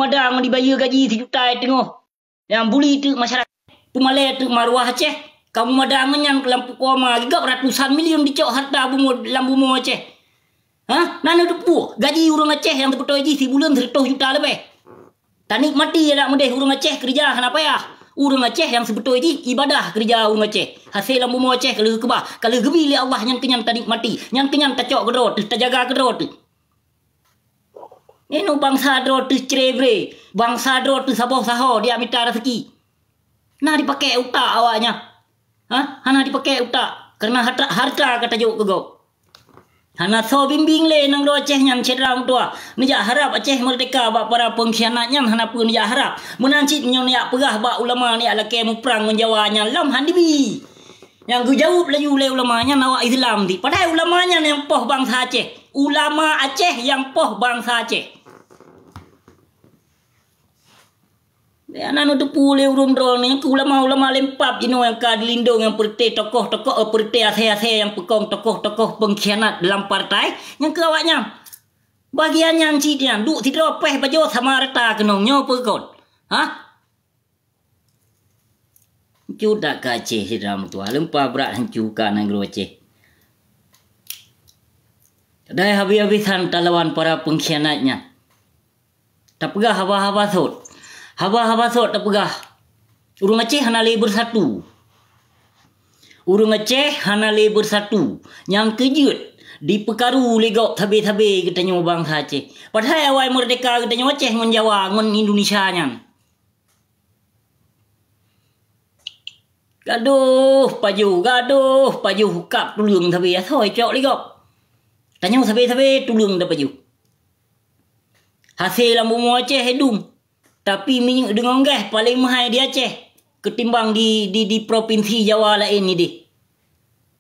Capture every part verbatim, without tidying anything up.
Ada ngon dibayeue gaji sijuta teungoh. Nyang buli teuk masyarakat, peumalée teuk maruah Aceh. Kamu mada ngon nyan lam pukoe ma, gigab ratusan milion dicok harta bumoe lam bumoe Aceh. Hah? Na neuteupeue gaji ureuëng Aceh nyang teupeutôi jih sibuleuen seratus juta leubeh. Tanikmati adak meudeh ureuëng Aceh keureuja hana payah. Ureuëng Aceh nyang seubeutôi jih ibadah keureuja ureuëng Aceh. Hasé lam bumoe Aceh ka lheueh keubah, ka lheueh geubi lé Allah, nyan keunyan tanikmati, nyan keunyan tacok keudroe teuh, tajaga keudroe teuh. Inoe bansa droe teuh cre bre, bansa droe teuh saboh saho diak mita raseuki. Na dipakai utak awaknyan? Hah? Hana dipakai utak, kareuna harta, harta ka tajok keu gob. Hana soe bimbéng lé nanggroe Aceh nyan syedara meutuwah. Neujak harab Aceh meurdeka bak para peungkhianat nyan hana peue neujak harab. Meunan cit nyoe neujak peugah bak ulama neujak lakée muprang ngon Jawa nyan lom han dibi. Nyang geujaweueb laju lé ulama nyan awak Islam di. Padahai ulama nyan nyang poh bansa Aceh. Ulama Aceh nyang poh bansa Aceh. Ya, na neuteupeue lé ureuëng droeneuh nyang keu ulama-ulama lempap jinoe nyang ka dilindong nyang peureuté tokoh-tokoh, eh, peureuté asée-asée nyang peukong tokoh-tokoh peungkhianat dalam partai nyang keu awaknyan. Bagian nyan cit nyan, duek sidroe péh bajoe sama rata keunong nyoe peue kon? Hah? Hanco that ka Aceh syedara meutuwah, leumpa brat hanco ka nanggroe Aceh. Dai habéh-habéh that talawan para peungkhianat nyan. Tapeugah haba-haba sot. Haba-haba sot tapeugah. Ureuëng Aceh hana lé beusatu. Ureuëng Aceh hana lé beusatu. Nyang keujeuet dipeukaru lé gob sabe-sabe geutanyoe bansa Aceh. Padahai awai meurdeka geutanyoe Aceh ngon Jawa ngon Indonesia nyan. Gadoh pajoh, gadoh pajoh kab tuleueng sabe asoe cok lé gob. Tanyoe sabe-sabe tuleueng tapajoh. Hasé lam bumoe Aceh dum. Tapi minyeuk deungon geh paleng meuhai di Aceh keutimbang di, di, di propinsi Jawa laén nideh.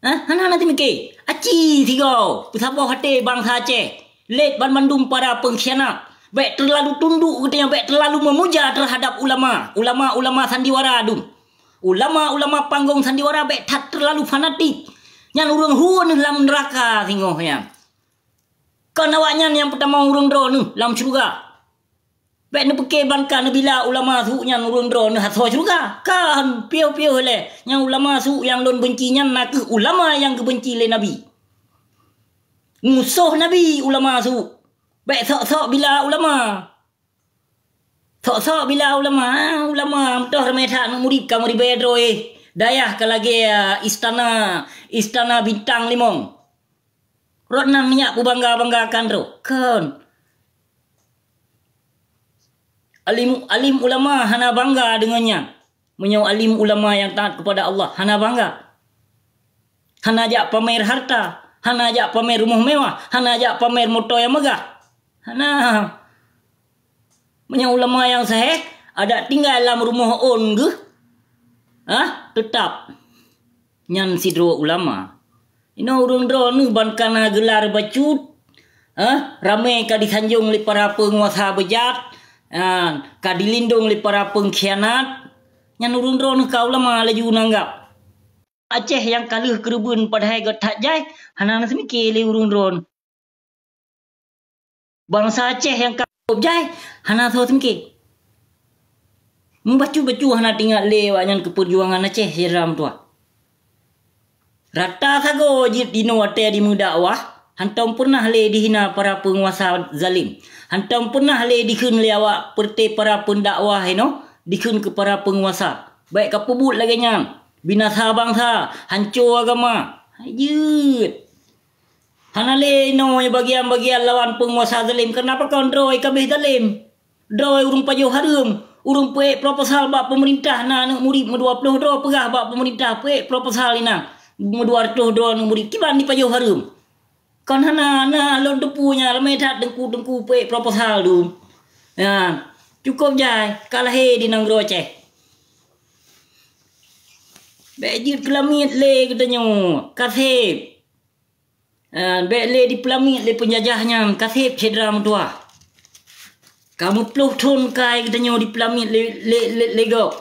Hah? Hana na teumike. Aci sigoe peusaboh até bansa Aceh. Lét banmandum para peungkhianat. Bék teulalu tunduk geutanyoe, bék teulalu meumuja teuhadab ulama. Ulama-ulama sandiwara dum. Ulama-ulama panggong sandiwara bék that teulalu fanatik. Nyan ureuëng huon lam neuraka singoh nyan. Kon awaknyan nyang peutamong ureuëng droeneuh lam syeuruga. Bék neupike ban ka neubila ulama su nyan ureuëng droeneuh asoe syeuruga. Kon piôh-piôh lé nyang ulama su nyang lôn beunci nyan na kheueh ulama nyang geubeunci lé Nabi. Musoh Nabi ulama su. Bék sok-sok bila ulama. Sok-sok bila ulama, ulama meutoh ramé that aneuk murit ka meuribée droe. Dayah ka lagée istana, istana bintang limong. Rot nan minyak peubangga-banggakan droe. Kon. Alim, alim ulama hana bangga deungon nyan. Meunyoe alim ulama nyang taat keupada Allah hana bangga, hana jak pamer harta, hana jak pamer rumoh mewah, hana jak pamer moto nyang meugah, hana. Meunyoe ulama nyang saheh, adak tinggai lam rumoh ôn geuh, hah, teutap. Nyan sidroe ulama. Inoe ureuëng droeneuh ban ka na geular bacut, eh, ramé ka disanjong lé para peunguasa beujat, eh, ka dilindong lé para peungkhianat. Nyan ureuëng droeneuh ka ulama laju nanggab. Aceh nyang ka lheueh keureubeuen padahai göt that jai, hana na seumike lé ureuëng droeneuh. Bansa Aceh nyang ka jai hana soe seumike. Meubacut-bacut hana teuingat lé awaknyan keu peujuangan Aceh syedara meutuwah. Rata sagoe jeuet dinoe watée dimeudakwah, hantom peureunah lé dihina para peunguasa zalem. Hantom peureunah lé dikheun lé awak peureuté para peundakwah inoe dikheun keu para peunguasa. Bék kapeubuet lagée nyan, binasa bansa, hanco agama. Hai jeuet! Hana lé inoe bagian-bagian lawan peunguasa zalem, kareuna pakon droe ka abéh zalem. Droe ureuëng pajoh hareuem, ureuëng peuék proposal bak peumeurintah na aneuk murit meudua ploh droe peugah bak peumeurintah peuék proposal inan meudua reutôh droe aneuk murit kiban dipajoh hareuem. Kon hana na lôn teupeu nyan ramé that teungku-teungku peuék proposal tu. Nyan, cukôp jai ka lahé di nanggroe Aceh. Bék jeuet keulamiet lé geutanyoe, kaseb. Ah, bék lé dipeulamiet lé peunjajah nyan, kaseb syedara meutuwah. Ka meuploh thon kai geutanyoe dipeulamiet lé, lé, lé, lé gob.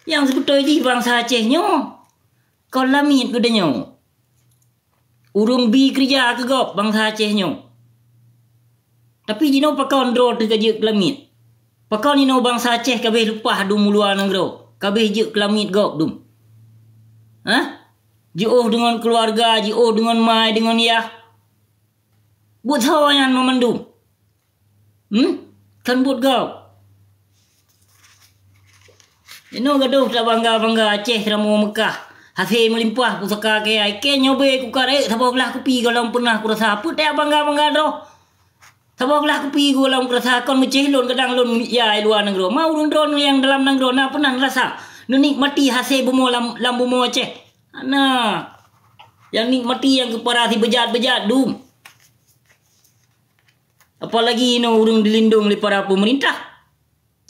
Nyang seubeutôi jih bansa Aceh nyoe kon lamiet geutanyoe. Ureuëng bi keureuja keu gob bansa Aceh nyoe. Tapi jinoe pakon droe teuh ka jeuet keulamiet. Pakon inoe bansa Aceh kabeh leupah dum u luwa nanggroe, kabeh jeuet keu lamiet gob dum? Hah? Jiôh deungon keuluwarga, jiôh deungon mai, deungon yah. Buet soe nyan meumandum? Hmm? Kan buet gob. Inoe gadoh tabangga-bangga Aceh seuramoe Meukah. Hase meulimpah pusaka kaya. Kée nyoe bée kukarek saboh glah kupi gohlom peunah kurasa. Peue teuh bangga-bangga droe? Saboh glah kupi gohlom kurasa kon meucéh lôn, kadang lôn ya i luwa nanggroe. Ma ureuëng droeneuh nyang dalam nanggroe na peunah rasa neunikmati hase bumoe lam, lam bumoe Aceh? Hana. Nyang nikmati nyang keu para sibeujat-beujat dum. Apalagi inoe ureuëng dilindong lé para peumeurintah.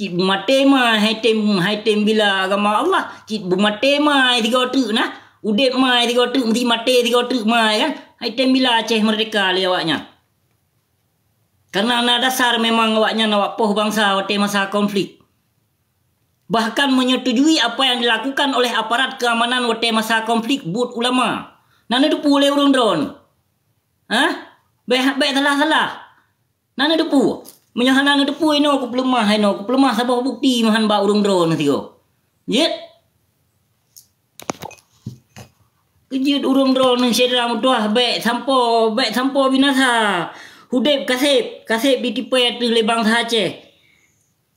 Cit beumaté mai hai tem, hai tem bila agama Allah. Cit beumaté mai sigoe teuk na. Udeb mai sigoe teuk, meusti maté sigoe teuk mai kan. Hai tem bila Aceh merdeka lé awaknyan. Karena na dasar memang awaknyan awak poh bansa watée masa konflik. Bahkan menyetujui apa yang dilakukan oleh aparat keamanan watée masa konflik buet ulama. Na neuteupeue lé ureuëng droeneuh? Hah? Bék, bék salah-salah. Na neuteupeue? Meunyoe hana neuteupeue inoe kupeuleumah, inoe kupeuleumah saboh bukeuti meuhan bak ureuëng droeneuh sigoe. Jeuet? Keujeuet ureuëng droeneuh syedara meutuwah, bék sampoe, bék sampoe binasa. Udeb kaseb, kaseb ditipée ateueh lé bansa Aceh.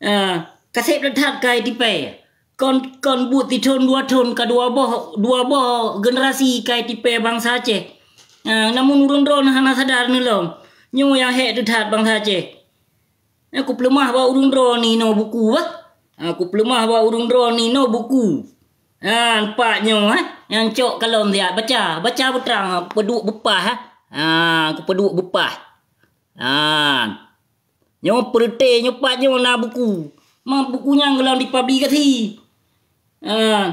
Ah, kaseb that-that kai tipée. Kon, kon buet sithon dua thon ka dua boh, dua boh generasi kai tipée bansa Aceh. Ah, namun ureuëng droeneuh hana sadar neulom. Nyoe nyang hék teuh that bansa Aceh. Nyoe kupeuleumah bak ureuëng droeneuh inoe buku bah. Ah, kupeuleumah bak ureuëng droeneuh inoe buku. Ah, nampak nyoe, eh. Nyang cok kalon siat. Baca, baca beutrang, ah, peuduek beupah, eh. Ah, kupeuduek beupah. Ah. Nyoe peureuté, nyoe pat nyoe na buku. Ma buku nyan gohlom dipublikasi. Ha.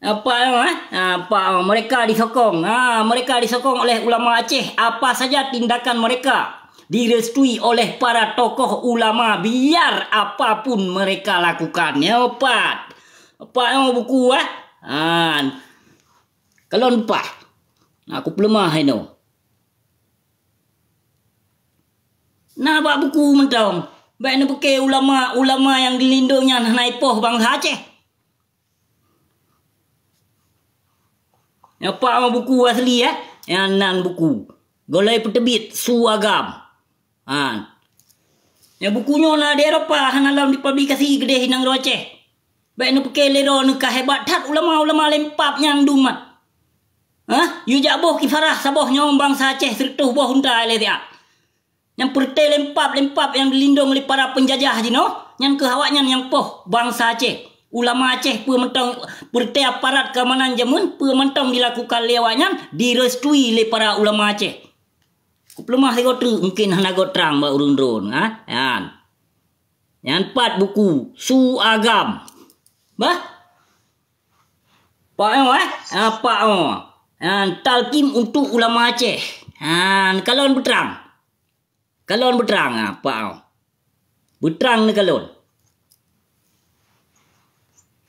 Apa, ha? Ha, apa, mereka disokong. Ha, mereka disokong oleh ulama Aceh. Apa saja tindakan mereka direstui oleh para tokoh ulama, biar apapun mereka lakukan. Nyoe pat. Apa nyoe buku, ha? Ha. Kalon pah. Nah, kupeuleumah inoe. Na bak buku mantong. Bék neupike ulama-ulama nyang dilindong nyan hana ipoh bansa Aceh. Nyoe pat buku asli, eh? Nyan nan buku. Gohlom peuteubiet Su Agam. Ha. Nyoe buku nyoe na di Eropa, hana lom dipublikasi keudeh i nanggroe Aceh. Bék neupike lé droeneuh ka hebat that ulama-ulama lempap nyang dumat. Hah? Yue jak boh kifarah saboh nyoe bansa Aceh sireutôh boh unta lé siat. Nyang peureuté lempap-lempap nyang dilindong lé para peunjajah jinoe, nyan keuh awaknyan nyang poh bansa Aceh. Ulama Aceh peue mantong, peureuté aparat keamanan jameun peue mantong dilakukan lé awaknyan direstui lé para ulama Aceh. Kupeuleumah sigoe treuk mungken hana göt trang bak ureuëng droeneuh, ha? Nyan. Nyan pat buku Su Agam. Bah? Pak nyoe, eh? Ha, pak nyoe. Nyan talqin untuk ulama Aceh. Ha, kalon beutrang. Kalon beutrang, ha, pak nyoe. Beutrang neukalon.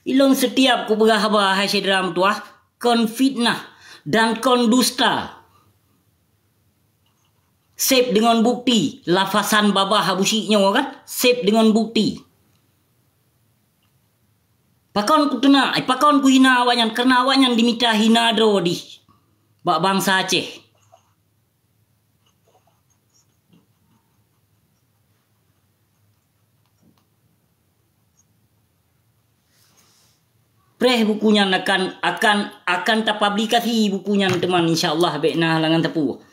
Ilôn setiap kupeugah haba hai syedara meutuwah, kon fitnah dan kon dusta. Seb deungon bukti, lafasan babah Abu Syik nyoe kan, seb deungon bukti. Pakon kuteunak, eh, pakon kuhina awaknyan, kareuna awaknyan dimita hina droe dih bak bansa Aceh. Preh buku nyan akan, akan, akan tapublikasi buku nyan teuma, insya Allah bék na halangan teupeu.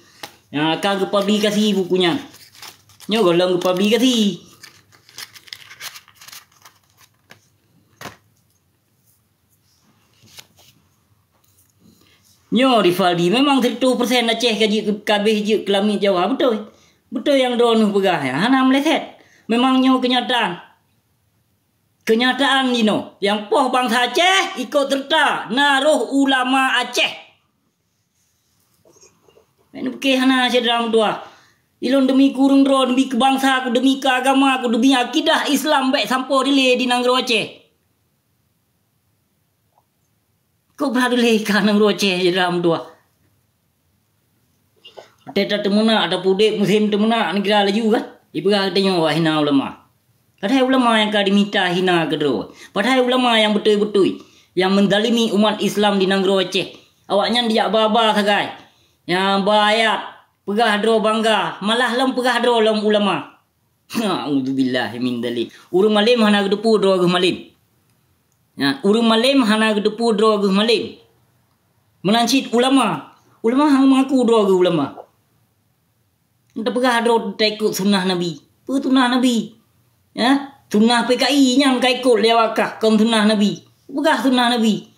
Nyang akan geupublikasi buku nyan. Nyoe gohlom geupublikasi. Nyoe Rivaldi, memang siratoh persen Aceh ka jeuet keu, kabeh jeuet keu lamiet Jawa, beutôi. Beutôi nyang droeneuh peugah nyan, hana meuleset. Memang nyoe keunyataan. Keunyataan jinoe, nyang poh bansa Aceh ikot serta na roh ulama Aceh. Bék neupike hana syedara meutuwah. Ilôn demi keu ureuëng droe, demi keu bansa ku, demi keu agama ku, demi akidah Islam bék sampoe dilée di nanggroe Aceh. Kok brat dilée ka nanggroe Aceh syedara meutuwah. Watée tateumeunak, tapeudeb musém teumeunak, neugira laju kan? Ipeugah geutanyoe wahina ulama. Padahai ulama nyang ka dimita hina keudroe. Padahai ulama nyang beutôi-beutôi, nyang menzalimi umat Islam di nanggroe Aceh. Awaknyan dijak ba-ba sagai. Nyang ba ayat, peugah droe bangga, malah lom peugah droe lom ulama. Na'udzubillahi min dzalik. Ureuëng malém hana geuteupeue droe geuh malém. Ya, ureuëng malém hana geuteupeue droe geuh malém. Meunan cit ulama. Ulama hana mengaku droe geuh ulama. Tapeugah droe taikot sunnah Nabi. Peue sunnah Nabi? Ya, sunnah P K I nyan ka ikot lé awak kah, kon sunnah Nabi. Peugah sunnah Nabi.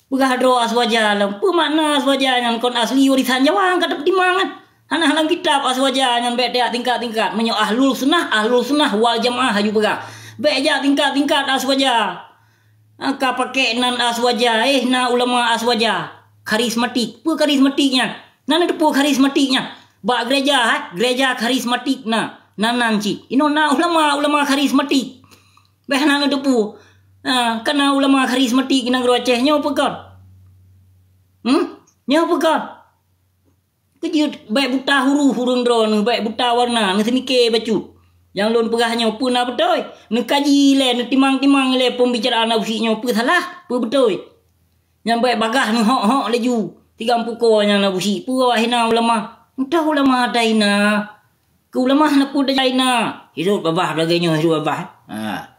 Peugah droe Aswaja lom. Peue makna Aswaja nyan? Kon asli warisan Jawa, ka tapeutimang kan? Hana lam kitab Aswaja nyan, bék tajak tingkat-tingkat. Meunyoe ahlul sunnah, ahlul sunnah wal jamaah haju peugah. Bék jak tingkat-tingkat Aswaja. Ah, ka pakék nan Aswaja, eh, na ulama Aswaja. Karismatik. Peue karismatik nyan? Na neuteupeue karismatik nyan? Bak gereja, eh, gereja karismatik na. Nan, nan cit. Inoe na ulama, ulama karismatik. Bék hana neuteupeue. Ah, ka na ulama karismatik di nanggroe Aceh nyoe peue kon? Hmm? Nyoe peue kon? Keujeuet, bék buta huruf ureuëng droeneuh, bék buta warna, neuseumike bacut. Nyang lôn peugah nyoe peue na beutôi? Neukaji lé, neutimang-timang lé peumbicaraan Abusyik nyoe peue salah, peue beutôi. Nyang bék bagaih neuhok-hok laju. Tiga pukoe nyan Abusyik, peue awak hina ulama? Entah ulama ata hina. Keu ulama na peue tajak hina? Hireuen babah lagée nyoe, hireuen babah. Ha.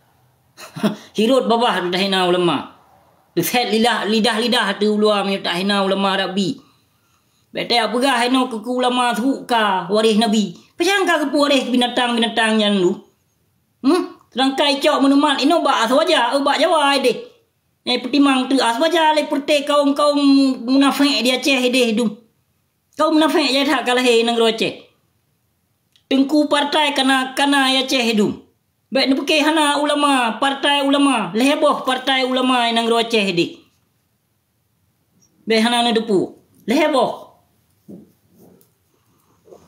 Hireuen babah teuh tahina ulama. Teusét lidah, lidah-lidah teuh ulua meunyoe tahina ulama Rabbi. Bék tajak peugah inoe keu, keu ulama suka waréh Nabi. Pajan ka geupeuwaréh binatang-binatang nyan lu? Hmm? Seudangkan icok meunumat inoe bak Aswaja, oh, bak Jawa deh. Nyang peutimang teuh Aswaja lé peureuté kaum-kaum munafék di Aceh deh dum. Kaum munafék jai that ka lahé nanggroe Aceh. Teungku partai kana, kana di Aceh dum. Bék neupiké hana ulama, partai ulama, lhée boh partai ulama nanggroe Aceh deh. Bék hana neuteupeue. Lhée boh.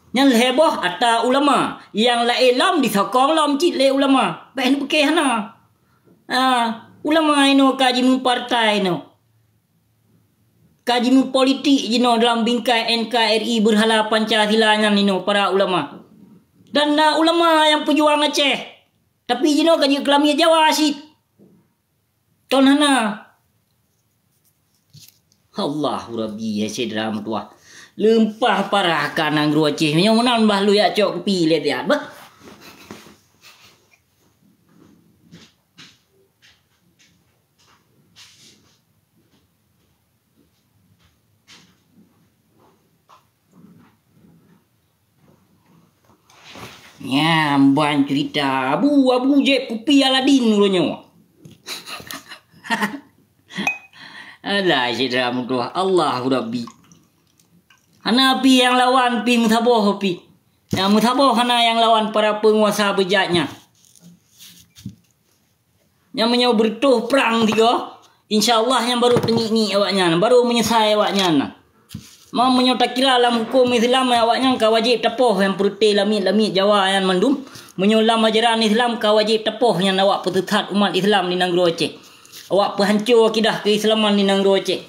Nyan lhée boh ata ulama, nyang laén lom disokong lom cit lé ulama. Bék neupiké hana. Ah, ulama inoe ka jimeupartai inoe. Ka jimeupolitik jinoe dalam bingkai N K R I beurhala Pancasila nyan inoe para ulama. Dan na ulama nyang peujuang Aceh. Tapi jinoe ka jeuet keu lamiet Jawa cit. Kon hana. Allahu Rabbi, ya syedara meutuwah. Leumpah parah ka nanggroe Aceh. Meunyoe meunan bah lôn jak cok kupi lé siat. Beuh. Nyan ban cerita Abu, Abu jép kupi Aladin uroe nyoe. Alah, syedara meutuwah, Allahu Rabbi. Hana pih nyang lawan pih meusaboh pih. Nyang meusaboh hana nyang lawan para peunguasa beujat nyan. Nyang meunyoe beureutoh prang sigoe, insya Allah nyan barô teungiek-ngiek awaknyan, barô meunyeusai awaknyan. Ma meunyoe takira lam huköm Islam, awaknyan ka wajéb tapoh nyang peureuté lamiet-lamiet Jawa nyan mandum. Meunyoe lam ajaran Islam ka wajéb tapoh nyan awak peuteusat umat Islam di nanggroe Aceh. Awak peuhanco akidah keuislaman di nanggroe Aceh.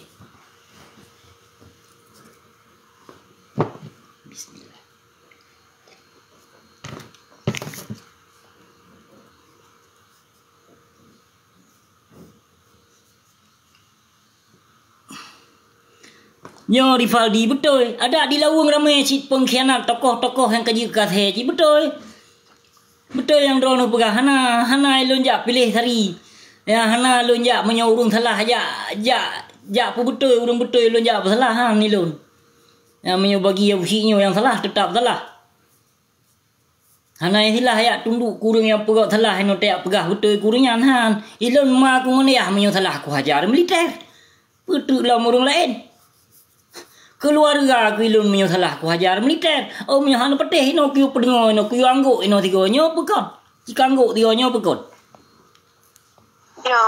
Bismillah. Nyoe Rivaldi beutôi, adak di Laweueng ramé cit pengkhianat tokoh-tokoh nyang ka jeuet keu asèe cit beutôi. Beutôi nyang droeneuh peugah, hana, hana lôn jak piléh sari. Ya, hana lôn jak meunyoe ureueng salah jak, jak, jak peubeutôi ureueng beutôi lôn jak peusalah, han ilôn. Ya, meunyoe bagi Abu Syik nyoe nyang salah, teutap salah. Hana istilah jak tunduk keu ureueng nyang peugah salah, inoe tajak peugah beutôi keu ureueng nyan, han. Ilôn ma keu ngon yah meunyoe salah kuhajar militer. Peue teuk lom ureueng laén? Keuluwarga keu ilôn meunyoe salah kuhajar militer. Oh, meunyoe hana patéh inoe kuyue peudeungoe, inoe kuyue anggôk inoe sigoe nyoe peue kon? Cit ka anggôk sigoe nyoe peue kon? Ya.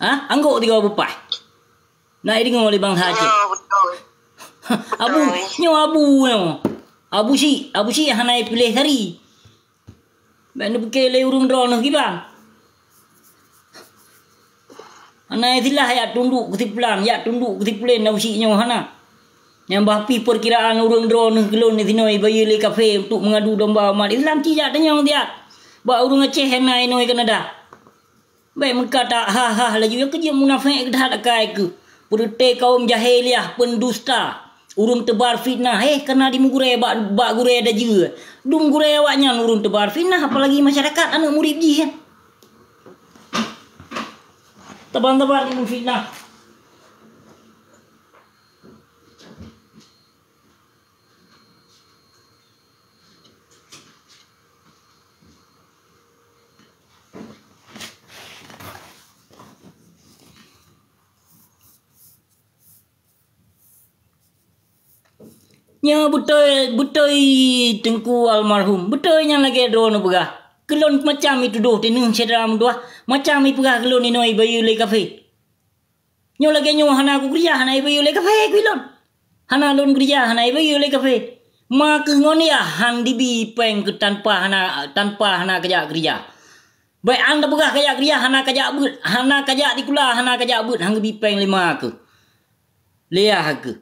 Ha? Anggôk sigoe beupaih. Na ideungoe lé bansa Aceh. Ya, beutôi. Abu, beutôi. Nyoe Abu nyoe. Abu Syik, Abu Syik hana ipiléh sari. Bèk neupiké lé ureueng droeneuh kiban. Hana istilah jak tunduk keu si pulan, jak tunduk keu si pulen, Abu Syik nyoe hana. Nyang bah pih peurkiraan ureueng droeneuh keu lôn disinoe ibayeue lé kafé untuk meungadu domba umat Islam, ci jak tanyong siat. Bak ureuëng Aceh hana inoe Kanada. Bék meukat ha-ha laju, nyang keujeuet munafék that akai keuh. Peureuté kaum jahiliah, pendusta, ureuëng teubar fitnah, eh, kana dimeugurée bak, bak gurée dajeue. Dum gurée awaknyan ureuëng teubar fitnah, apalagi masyarakat aneuëk murit jih, eh. Taban-taban ilmu fitnah. Nyoe beutôi, beutôi Teungku almarhum. Beutôi nyang lagée droeneuh peugah. Keulôn macam jitudôh teuneuk syedara meutuwah, macam jipeugah keulôn inoe jibayeue lé kafé. Nyoe lagée nyoe hana kukeurija, hana jibayeue lé kafé keu lôn. Hana lôn keurija, hana jibayeue lé kafé. Ma keuh ngon yah han dibi péng keu tanpa hana, tanpa hana kajak keurija. Bék an tapeugah kajak keurija, hana kajak beuet, hana kajak dikula, hana kajak beuet, han geubi péng lé ma keuh. Lé yah keuh.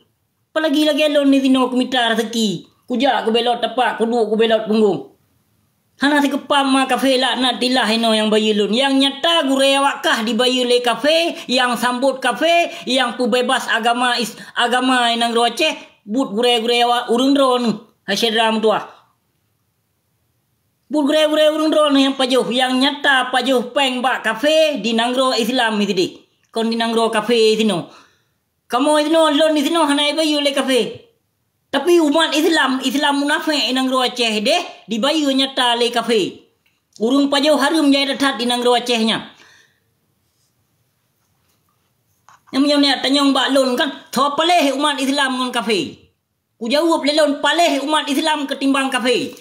Apalagi lagée lôn disinoe kumita raseuki, kujak kubelot tapak, kuduek kubelot punggong. Hana sikeupam ma kafé laknatillah inoe nyang bayeue lôn. Nyang nyata gurée awak kah dibayeue lé kafé, nyang sambot kafé, nyang peubeubaih agama is-, agama i nanggroe Aceh, buet gurée-gurée awak ureuëng droeneuh, hai syedara meutuwah. Buet gurée-gurée ureuëng droeneuh nyang pajoh, nyang nyata pajoh péng bak kafé di nanggroe Islam sideh, kon di nanggroe kafé sinoe. Kamoe sinoe, lôn disinoe hana jibayeue lé kafé. Tapi umat Islam, Islam munafék i nanggroe Aceh deh, dibayeue nyata lé kafé. Ureuëng pajoh hareuem jai that-that di nanggroe Aceh nyan. Nyang meunyoe neujak tanyong bak lôn kan, soe paléh umat Islam ngon kafé? Kujaweueb lé lôn, paléh umat Islam keutimbang kafé.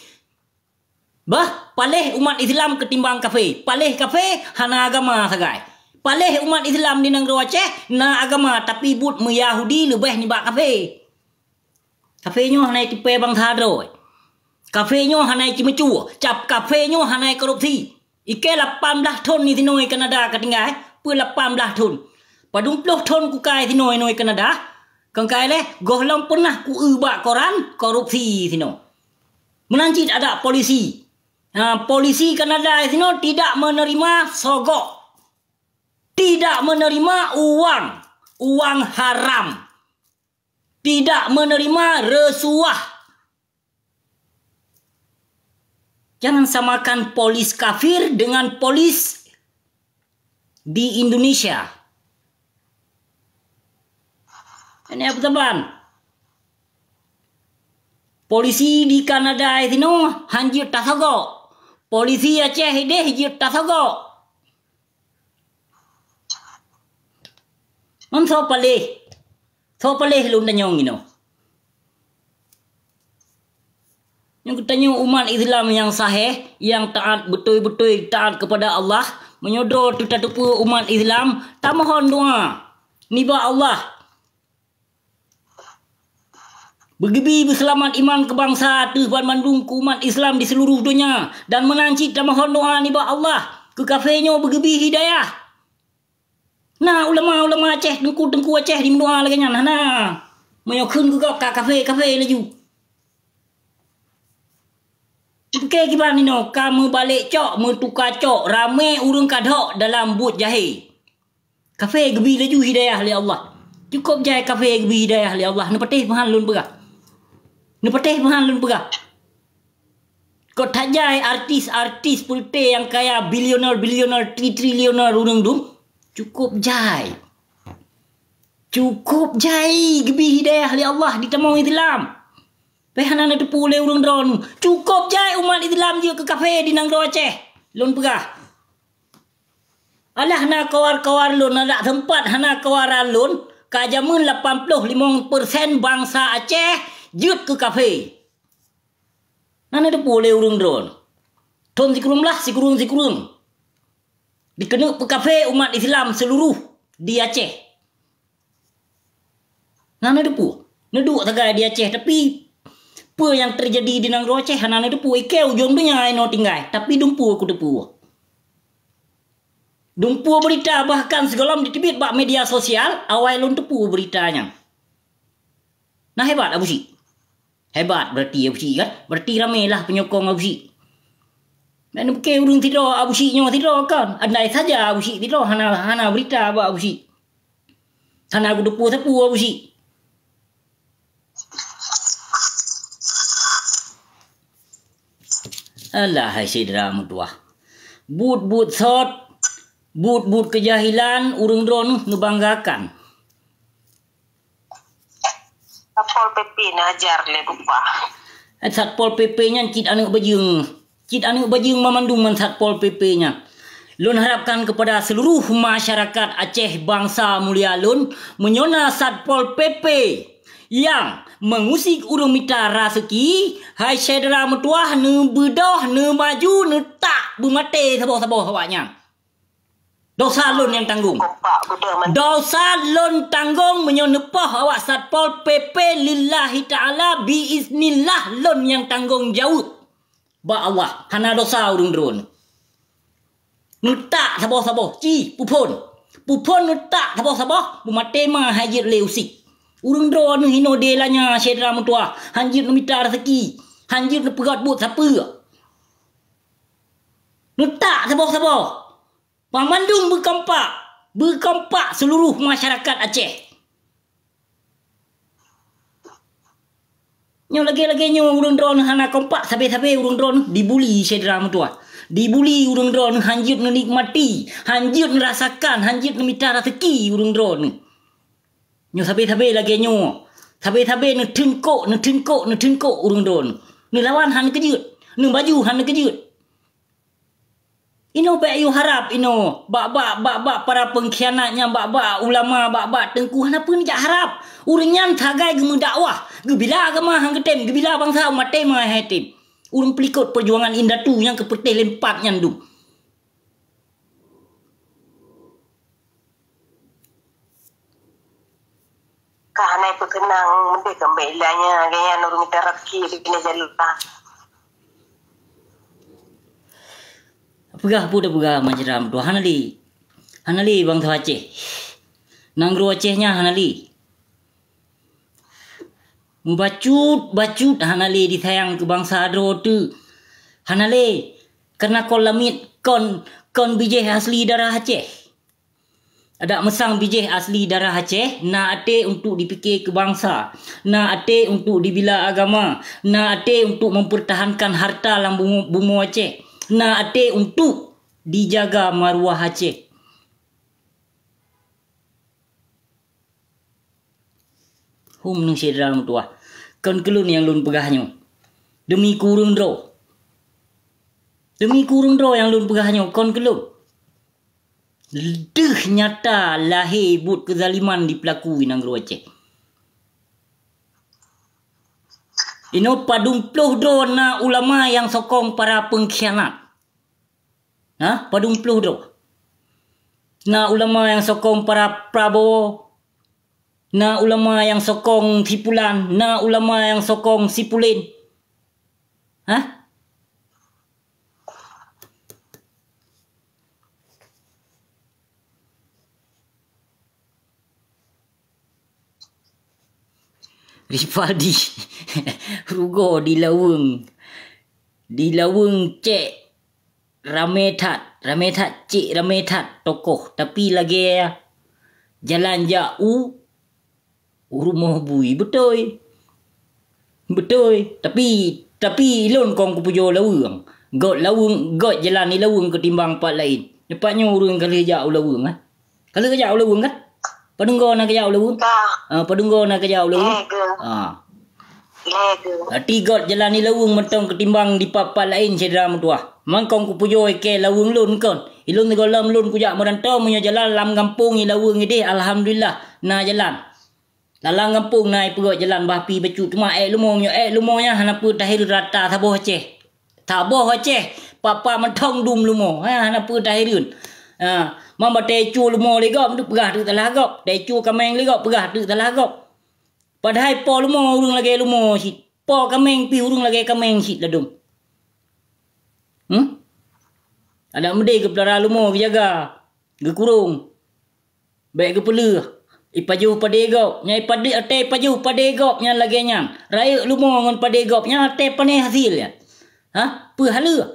Bah, paléh umat Islam keutimbang kafé. Paléh kafé hana agama sagai. Paléh umat Islam di nanggroe Aceh na agama, tapi buet meuyahudi leubeh nibak kafé. Kafé nyoe hana jitipée bansa droe. Kafé nyoe hana jiceumeue, cap kafé nyoe hana jikorupsi. Ikée lapan blaih thon disinoe Kanada ka tinggai, peue lapan blaih thon. Padum ploh thon kukai sinoe-noe Kanada, keukai lé gohlom peunah kueu bak koran korupsi sinoe. Meunan cit adak polisi. Ha, polisi Kanada sinoe tidak menerima sogok. Tidak menerima uang, uang haram. Tidak menerima rasuah. Jangan samakan polis kafir dengan polis di Indonesia. Ini apa teman? Polisi di Kanada itu hanjeuet tasogok. Polisi Aceh ideh jeuet tasogok. Ngon soe paléh? Soe paléh lôn tanyong inoe? Nyang geutanyoe umat Islam nyang sahé, nyang taát beutôi-beutôi taát kepada Allah, meunyoe droe teutateupeue umat Islam, tamohon doa nibak Allah. Beugeubi beuseulamat iman keu bansa ateueh banmandum keu umat Islam di seuluruh donya, dan meunan cit tamohon doa nibak Allah keu kafé nyoe beugeubi hidayah. Na ulama-ulama Aceh, teungku-teungku Aceh di meudoa lagée nyan, hana. Meunyoe kheun keu gob ka kafé-kafé laju. Oke, kiban inoe ka meubalek cok, meutuka cok, ramé ureuëng ka dok dalam buet jahé. Kafé geubi laju hidayah lé Allah. Cukop jai kafé geubi hidayah lé Allah. Neupatéh peuhan lôn peugah. Neupatéh peuhan lôn peugah. Kok that jai artis-artis peureute nyang kaya, bilioner-bilioner, tri-, triliuner ureuëng dum? Cukop jai. Cukop jai geubi hidayah lé Allah di tamong Islam. Pih hana neuteupeue lé ureuëng droeneuh. Cukop jai umat Islam jeuet keu kafé di nanggroe Aceh. Lôn peugah. Alah na kawar-kawar lôn, adak teumpat hana kawaran lôn, ka jameun lapan ploh limong persen bansa Aceh jeuet keu kafé. Na neuteupeue lé ureuëng droeneuh. Thon sikureueng blaih, sikureueng-sikureueng. Dikeuneuk peukafé umat Islam seuluruh di Aceh. Na neuteupeue? Neuduek sagai di Aceh, tapi peue nyang teujadi di nanggroe Aceh hana neuteupeue. Ikée ujong donya inoe tinggai, tapi dumpeue kuteupeue. Dumpeue beurita, bahkan sigohlom jiteubiet bak media sosial, awai lôn teupeue beurita nyan. Na hebat Abusyik. Hebat berarti Abusyik kan? Berarti ramé lah penyokong Abusyik. Nak neupike ureuëng sidroe Abu Syik nyoe sidroe kan? Andai saja Abu Syik sidroe hana, hana berita bak Abu Syik. Hana geuteupeue sapeue Abu Syik. Alah hai syedara meutuwah. Buet-buet sot, buet-buet keujahilan ureuëng droeneuh neubanggakan. Satpol P P neuajar lé bupah. Satpol P P nyan cit aneuëk bajeueng. Cit aneuëk bajeueng mamandum ngon Satpol P P nyan. Lôn harapkan kepada seluruh masyarakat Aceh bangsa mulia lôn, meunyoe na Satpol P P nyang meungusik ureuëng mita raseuki, hai syedara meutuwah, neubeudoh, neumaju, neutak beumaté saboh-saboh awaknyan. Dosa lôn nyang tanggong. Dosa lôn tanggong meunyoe neupoh awak Satpol P P lillahi ta'ala biiznillah lôn nyang tanggong jaweueb. Bak Allah, hana dosa ureuëng droeneuh. Neutak saboh-saboh, ci, puphon. Puphon neutak saboh-saboh, beumaté ma hai jeuet lé usik. Ureuëng droeneuh hinoe dé lanya syedara meutuwah, hanjeuet neumita raseuki, hanjeuet neupeugét buet sapeue. Neutak saboh-saboh. Banmandum beukompak, beukompak seluruh masyarakat Aceh. Nyoe lagée-lagée nyoe ureuëng droeneuh hana kompak, sabe-sabe ureuëng droeneuh dibuli syedara meutuwah. Dibuli ureuëng droeneuh hanjeuet neunikmati, hanjeuet neurasakan, hanjeuet neumita raseuki ureuëng droeneuh. Nyoe sabe-sabe lagée nyoe, sabe-sabe neuteungkok, neuteungkok, neuteungkok ureuëng droeneuh. Neulawan hana keujeuet, neubaju hana keujeuet. Inoe bék yue harab inoe, bak-bak, bak-bak para peungkhianat nyan, bak-bak ulama, bak-bak teungku, hana peue neujak harab. Ureuëng nyan sagai geumeudakwah, geubila agama han geutem, geubila bansa umat tem hai tem. Ureuëng peulikot peujuangan indatu nyang keupeuteh lempat nyan dum. Ka hana peukeunang meudeh keu mbek ilanya gaya nurun mita rezeki di kena jalur. Peugah peue dah peugah macam tu hana lé. Hana lé bangsa Aceh. Nanggroe Aceh nyan hana lé. Mubacut-bacut hana lé disayang keu bangsa droe teuk. Hana lé. Karena kon lamiet kon kon bijéh asli darah Aceh. Adak meusang bijéh asli darah Aceh na até untuk dipike keu bansa, na até untuk dibila agama, na até untuk mempertahankan harta lam bumo, bumo Aceh, na até untuk dijaga maruah Aceh. Hom neu syedara meutuwah, kon keulôn nyang lôn peugah nyoe. Demi kureueng droe. Demi kureueng droe nyang lôn peugah nyoe, kon keulôn. Deuh nyata lahé buet keuzaliman dipeulaku i nanggroe Aceh. Inoe padum ploh droe na ulama nyang sokong para peungkhianat. Nah, padum ploh droe. Na ulama nyang sokong para Prabowo. Na ulama nyang sokong si pulan, na ulama nyang sokong si pulen. Hah? Ripadi rugoe di laweueng, di laweueng cek ramé that, ramé that cek, ramé that tokoh, tapi lagée jalan jak u u rumoh bui, beutôi. Beutôi, tapi, tapi lôn kong kupujoe laweueng. Göt laweueng, göt jalan i laweueng keutimbang pat laén. Nyoe pat nyoe ureueng ka lheueh jak u laweueng, eh. Ka lheueh jak u laweueng kan? Padum goe na geujak u laweueng? Ka. Ah, padum goe na geujak u laweueng? Lhèe geuh. Ah. Lhèe geuh. Arti göt jalan i laweueng mantong keutimbang di pat-pat laén syedara meutuwah. Mangkong kupujoe keu laweueng lôn kon. I lôn sigohlom lôn kujak meuranto meunyoe jalan lam gampông i laweueng ideh alhamdulillah na jalan. Lalang gampông na ipeugöt jalan bah pi bacut, teuma ék leumo meunyoe ék leumo nyan hana peue tahireuen rata saboh Aceh. Saboh Aceh, papa mantong dum leumo, ha, hana peue tahireuen. Ha, man batée cue leumo lé gob, peugah teuk salah gob. Batée cue kaméng lé gob, peugah teuk salah gob. Padahai po leumo ureueng lagée leumo cit. Po kaméng pih ureueng lagée kaméng cit ladôm. Hmm? Adak meudeh geupeulara leumo geujaga, geukurong. Bék geupeuleueh. Ipajoh padé gob. Nyan ipade-, até ipajoh padé gob nyan lagée nyan. Rayeuk leumo ngon padé gob nyan até pané hasil nyan. Hah? Peue haleue?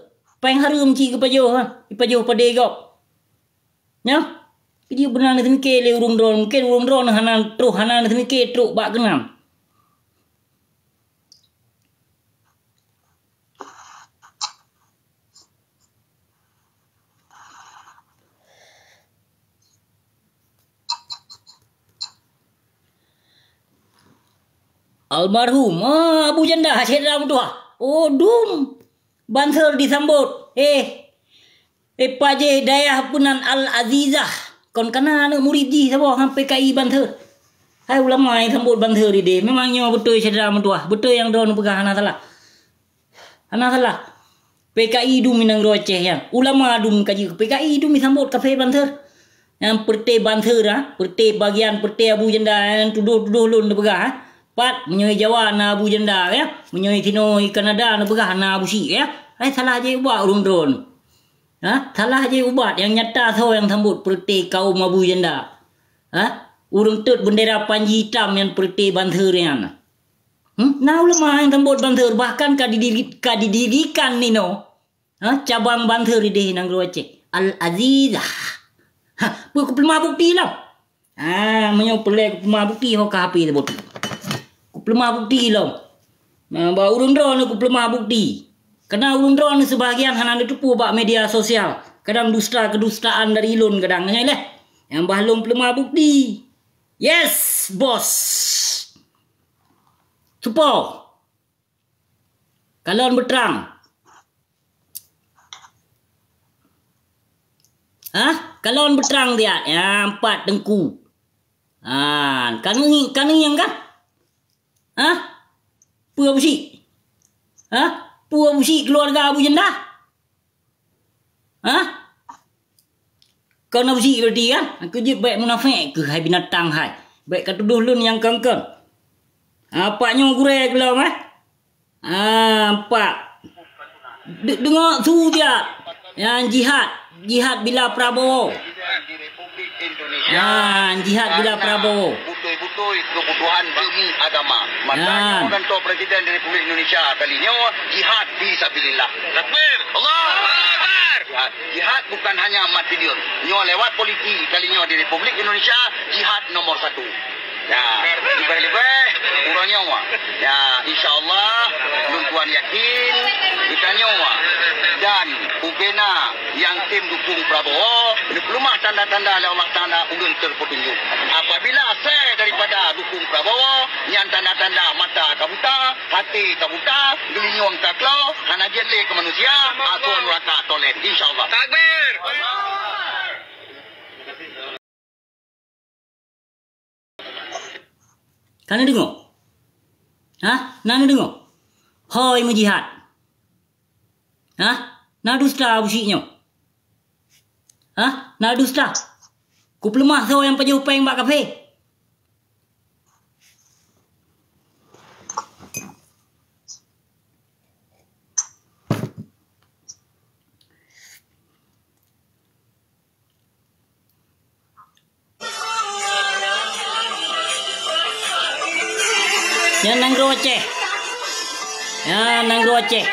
Péng hareuem cit geupajoh, ha? Ipajoh padé gob. Nyoe, jih beuna neuseumiké lé ureuëng droeneuh. Mungken ureuëng droeneuh hana troh, hana neuseumiké trok bak keunan. Almarhum, ah, Abu Janda, syedara meutuah. Oh, dum. Banser disambot. Eh, eh, Pak Jeh Dayah Peunan Al-Azizah. Kon kana aneuk murit jih saboh ngon P K I Banser. Hai ulama nyang sambot Banser idéh. Memang nyoe beutôi syedara meutuah. Beutôi nyang droeneuh peugah hana salah. Hana salah. P K I dum i nanggroe Aceh nyan. Ulama dum ka jeuet keu P K I dum i sambot kafé Banser. Nyang peureuté Banser, ha? Peureuté bagian peureuté Abu Janda nyang tudoh-tudoh lôn neupeugah, ha? Pat, meunyoe i Jawa na Abu Janda, ya? Meunyoe i sinoe i Kanada neupeugah na Abu Syik, ya? Hai salah jai ubat ureuëng droeneuh. Ha? Salah jai ubat nyang nyata soe nyang sambot peureuté kaum Abu Janda. Ha? Ureuëng tot beundera panji itam nyang peureuté Banser nyan. Hmm? Na ulama nyang sambot Banser, bahkan ka didiri-, ka didirikan nino, ha, cabang Banser idéh nanggroe Aceh. Al-Azizah. Ha, peue kupeuleumah bukeuti lom? Ha, meunyoe peureulée kupeuleumah bukeuti, ho ka H P teubot. Kupeuleumah bukeuti lom. Na, bak ureuëng droeneuh kupeuleumah bukeuti. Karena ureuëng droeneuh seubahagian hana neuteupeue bak media sosial. Kadang dusta keudustaan dari lôn kadang, nyan leh. Nyang bah lôn peuleumah bukeuti. Yes, bos. Supo. Kalon beutrang. Hah? Kalon beutrang siat. Ya, empat teungku. Ha, kanui, kanui nyang kan? Hah? Peue Abu Syik? Hah? Peue Abu Syik keluarga Abu Janda? Hah? Kon Abu Syik berarti kan? Aku jeuet bék munafék keuh hai binatang hai. Bék ka tudoh lôn nyang kon-kon. Apa nyoe gurée keulom, eh? Ah, empat. De-, deungoe su siat. Nyang jihad, jihad bila Prabowo. Ah, jihad bila Prabowo. Beutôi-beutôi keubutuhan demi agama. Makanya orang tua Presiden di Republik Indonesia kali nyoe jihad fi sabilillah. Takbir. Allahu Akbar. Jihad, jihad bukan hanya mati diem. Nyoe lewat politik kali nyoe di Republik Indonesia, jihad nomor satu. Ya, leubeh-leubeh uroe nyoe. Ya, insya Allah, lôn tuan yakin, geutanyoe dan ubena nyang tem dukung Prabowo, neupeuleumah tanda-tanda lé Allah Taala ulôn teupeutunjuk. Apabila asai daripada dukung Prabowo, nyan tanda-tanda mata ka buta, até ka buta, geulinyueng ka klo, hana jeuet lé keu manusia, asoe nuraka tolen, insya Allah. Takbir! Ka na deungoe? Hah? Na na deungoe? Hôi meujihad. Hah? Na dusta Abu Syik nyoe. Hah? Na dusta. Kupeuleumah soe nyang pajoh péng bak kafé. Nyan nanggroe Aceh. Nyan nanggroe Aceh.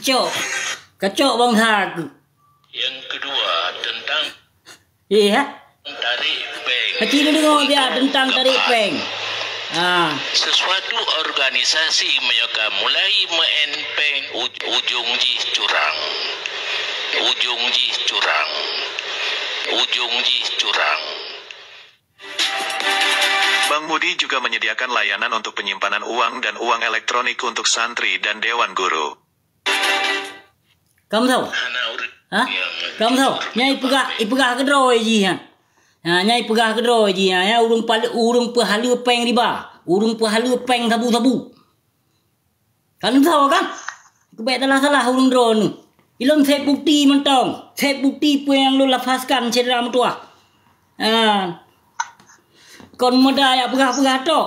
Kacok. Kacok bansa aku. Yang kedua, tentang Eh, ha? Tarik péng. Kacil deungoe dia tentang tarik péng. Ha. Sesuatu organisasi meunyoe ka mulai meu'en péng, uj-, ujong jih curang. Ujong jih curang. Ujong jih curang. Bank Mudi juga menyediakan layanan untuk penyimpanan uang dan uang elektronik untuk santri dan dewan guru. Kamoe tho? Ha? Kamoe tho? Nyan ipeugah, ipeugah keudroe jih nyan. Ha, nyan ipeugah keudroe jih nyan, nyan ureuëng pale-, ureuëng peuhaleue péng riba, ureuëng peuhaleue péng sabu-sabu. Kamoe tho kan? Keubek salah-salah ureuëng droeneuh. Ilôn seb bukti mantong. Seb bukti peue nyang lôn lafazkan syedara meutuwah. Ha. Kon meuda jak peugah-peugah tok.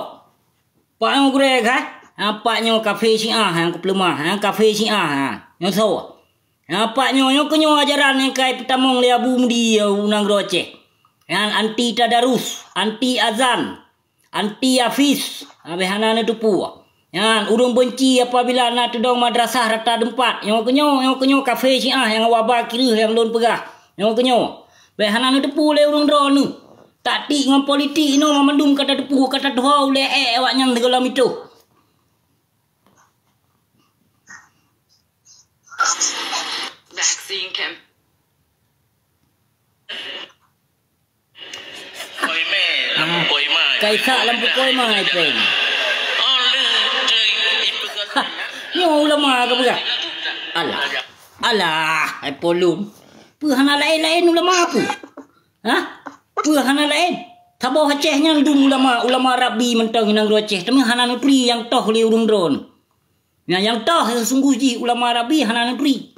Pak nyoe gurée kah? Ha, pak nyoe kafé Syiah nyang keupeuleumah, ha, kafé Syiah, ha. Nyoe soe? Ha, pak nyoe, nyoe keunyoe ajaran nyang kai peutamong lé Abu Mudi u nanggroe Aceh. Nyan anti tadarus, anti azan, anti hafiz, habéh hana neuteupeue. Nyan ureuëng beunci apabila na teudong madrasah rata teumpat. Nyoe keunyoe, nyoe keunyoe kafé Syiah nyang waba kireuh nyang lôn peugah. Nyoe keunyoe. Bèk hana neuteupeue lé ureuëng droeneuh. Taktik ngon politik inoe mandum ka tateupeue, ka tatuho ulée ék awaknyan sigohlom itôh. Vaccine camp. Kaisa lampu koi mai peng. Nyoe ulama ka peugah. Alah. Alah, hai polom. Peue hana laén-laén ulama peue? Hah? Peue hana laén? Saboh Aceh nyan dum ulama, ulama Rabbi mantong i nanggroe Aceh, teuma hana neuturi nyang toh lé ureuëng droeneuh. Nyan nyang toh sesungguh jih ulama Rabbi hana neuturi.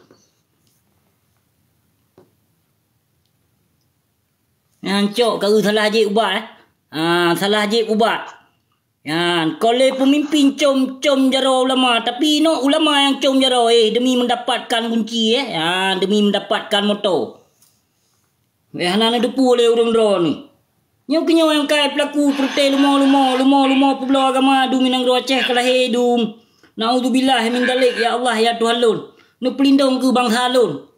Nyan cok ka eu salah jép ubat, eh. Ha, salah jép ubat. Nyan, kon lé peumimpin com-com jaroe ulama, tapi inoe ulama nyang com jaroe, eh, demi mendapatkan gunci, eh. Ha, demi mendapatkan moto. Eh, hana neuteupeue lé ureuëng droeneuh. Nyoe keunyoe nyang kai peulaku peureute lumo-lumo, lumo-lumo peubloe agama dum i nanggroe Aceh ka lahé dum. Naudzubillah min dzalik, ya Allah, ya Tuhan lôn. Neupeulindong keu bansa lôn.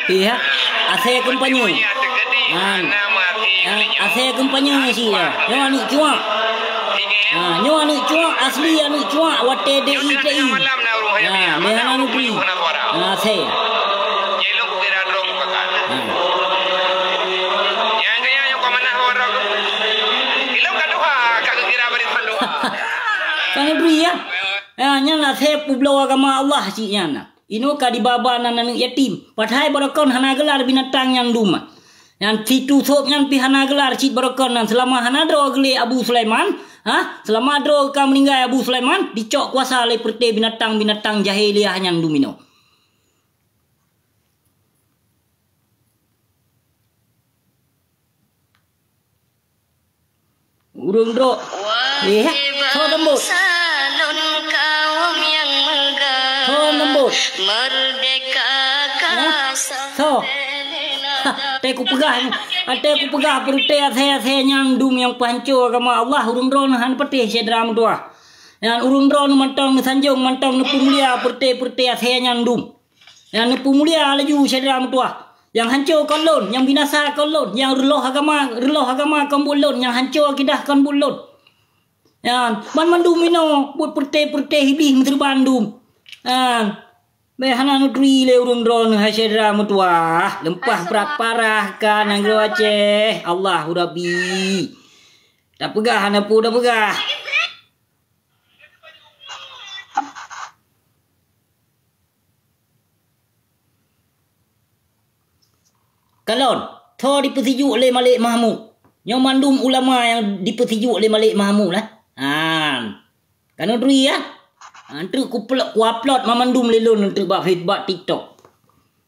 Iya, asèe kampanye. Nyan, nyan, asèe kampanye sih ya. Nyoe aneuk cuak. Ha, nyoe aneuk cuak, asli aneuk cuak, watèe D I T I. Ha, lé hana neuturi. Ha, asèe. Ha. Ka neuturi ya. Ha, nyan asèe peubloe agama Allah cit nyan. Inoe ka dibaba nan aneuk yatim. Padahai barokon hana geular binatang nyan dum. Nyan situ sôb nyan pih hana geular cit barokon nan. Seulama hana droe geulé Abu Sulaiman, ha? Seulama droe ka meuninggai Abu Sulaiman, dicok kuasa lé peureute binatang-binatang jahiliah nyan dum inoe. Ureuëng droe. Eh, soe teumbot? Soe teumbot? Eh? Soe? Ha, teuka kupeugah, teuka kupeugah peureute asèe-asèe nyan dum nyang peuhanco agama Allah, ureuëng droeneuh hana patéh syedara meutuwah. Nyan ureuëng droeneuh mantong neusanjong, mantong neupeumulia peureute-peureute asèe nyan dum. Nyang neupeumulia laju syedara meutuwah. Nyang hanco kon lôn, nyang binasa kon lôn, nyang reuloh agama, reuloh agama kon buet lôn, nyang hanco akidah kon buet lôn. Nyan, banmandum inoe buet peureute-peureute Iblih meuteurban dum. Nyan, bèk hana neuturi lé ureuëng droeneuh hai syedara meutuwah. Leumpah brat parah ka nanggroe Aceh. Allahu Rabbi. Tapeugah hana peue tapeugah. Kalon, tho dipeusijok lé Malik Mahmud. Nyoe mandum ulama nyang dipeusijok lé Malik Mahmud lah. Han. Ka neuturi ya? Han, treuk kuplot, kuupload mamandum lé lôn treuk bak Face-, bak TikTok.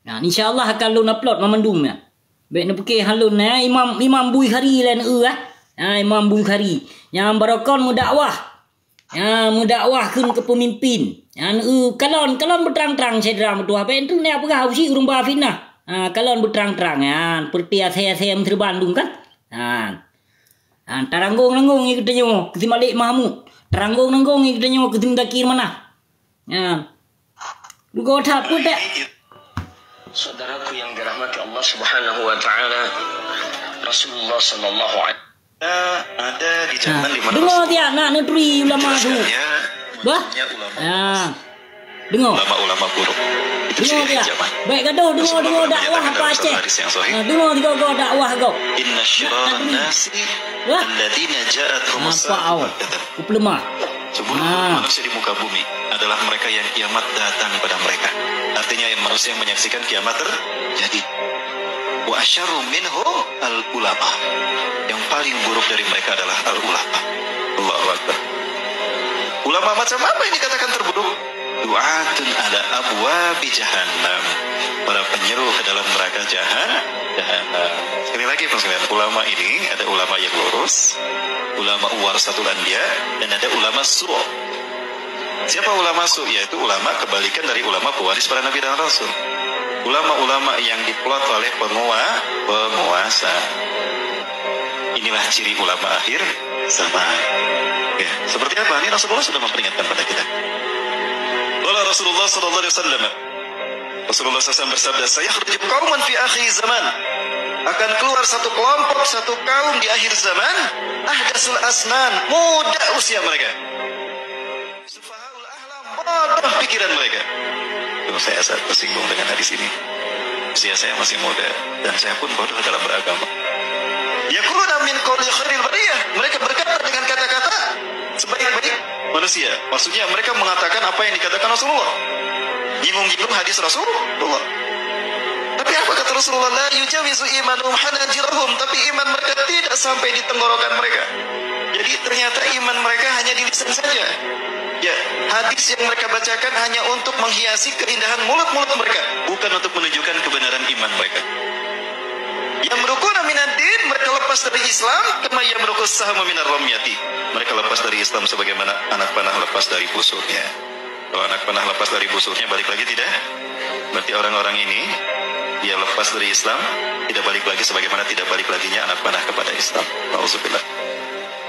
Nah, insya Allah akan lôn upload mamandum ya. Bèk neupiké han lôn ya, Imam, Imam Bukhari lé neu ah. Ha, Imam Bukhari. Nyang barokon meudakwah. Ha, meudakwah kheun keu peumimpin. Ha, neu, kalon, kalon beutrang-trang syedara meutuwah. Bèk treuk neupeugah usi ureuëng ba fitnah. Ha, kalon beutrang-trang. Ha, peureute asèe-asèe meuteurban dum kan? Ha. Ha, taranggong-ranggong ngon geutanyoe keu si Malik Mahmud. Taranggong-ranggong ngon geutanyoe keu si Muzakir Manaf. Ha. Dugo that peutek. Saudaraku yang dirahmati Allah Subhanahu wa taala, Rasulullah sallallahu alaihi ada di zaman lima ratus. Deungoe tiak nak neuturi ulama tu. Bah? Ya. Deungoe. Ulama-ulama buruk. Deungoe tiak. Baik gadoh deungoe, deungoe dakwah apa Aceh. Ha, deungoe tiga-tiga dakwah kau. Inna syiraran nasi alladzina ja'atuhum as-sa'atu. Kupeuleumah. Seburuk-buruk manusia di muka bumi adalah mereka yang kiamat datang pada mereka. Artinya, yang manusia yang menyaksikan kiamat terjadi. Wa asyarru minhum al-ulama. Yang paling buruk dari mereka adalah al-ulama. Allahu Akbar. Ulama macam apa yang dikatakan terburuk? Du'atun ala abwabi jahannam. Para penyeru ke dalam neraka jahan-, jahannam. Sekali lagi, Pak, sekalian, ulama ini ada ulama yang lurus, ulama warasatul anbiya, dan ada ulama su'. Siapa ulama su'? Yaitu ulama kebalikan dari ulama pewaris para nabi dan rasul. Ulama-ulama yang diplot oleh pengua-, penguasa. Inilah ciri ulama akhir zaman. Ya, seperti apa? Ini Rasulullah sudah memperingatkan pada kita. Qala Rasulullah sallallahu alaihi wasallam. Rasulullah sallallahu alaihi wasallam bersabda, "Sayakhruju qaumun fi akhir zaman." Akan keluar satu kelompok, satu kaum di akhir zaman, ahdasul asnan, muda usia mereka. Sufahaul ahlam, bodoh pikiran mereka. Tuh, saya sangat tersinggung dengan hadis ini. Usia saya masih muda dan saya pun bodoh dalam beragama. Yaquluna min qawli khairil bariyah. Mereka berkata dengan kata-kata sebaik-baik manusia. Maksudnya, mereka mengatakan apa yang dikatakan Rasulullah. Nyinggung-nyinggung hadis Rasulullah. Tapi apa kata Rasulullah? "La yujawizu imanuhum hanajirahum." Tapi iman mereka tidak sampai di tenggorokan mereka. Jadi, ternyata iman mereka hanya di lisan saja. Ya, hadis yang mereka bacakan hanya untuk menghiasi keindahan mulut-mulut mereka, bukan untuk menunjukkan kebenaran iman mereka. Yamruquna minad din, mereka lepas dari Islam, kama yamruqus sahmu minar ramyati. Mereka lepas dari Islam sebagaimana anak panah lepas dari busurnya. Kalau anak panah lepas dari busurnya, balik lagi tidak? Berarti orang-orang ini, dia lepas dari Islam, tidak balik lagi sebagaimana tidak balik laginya anak panah kepada Islam. Nauzubillah.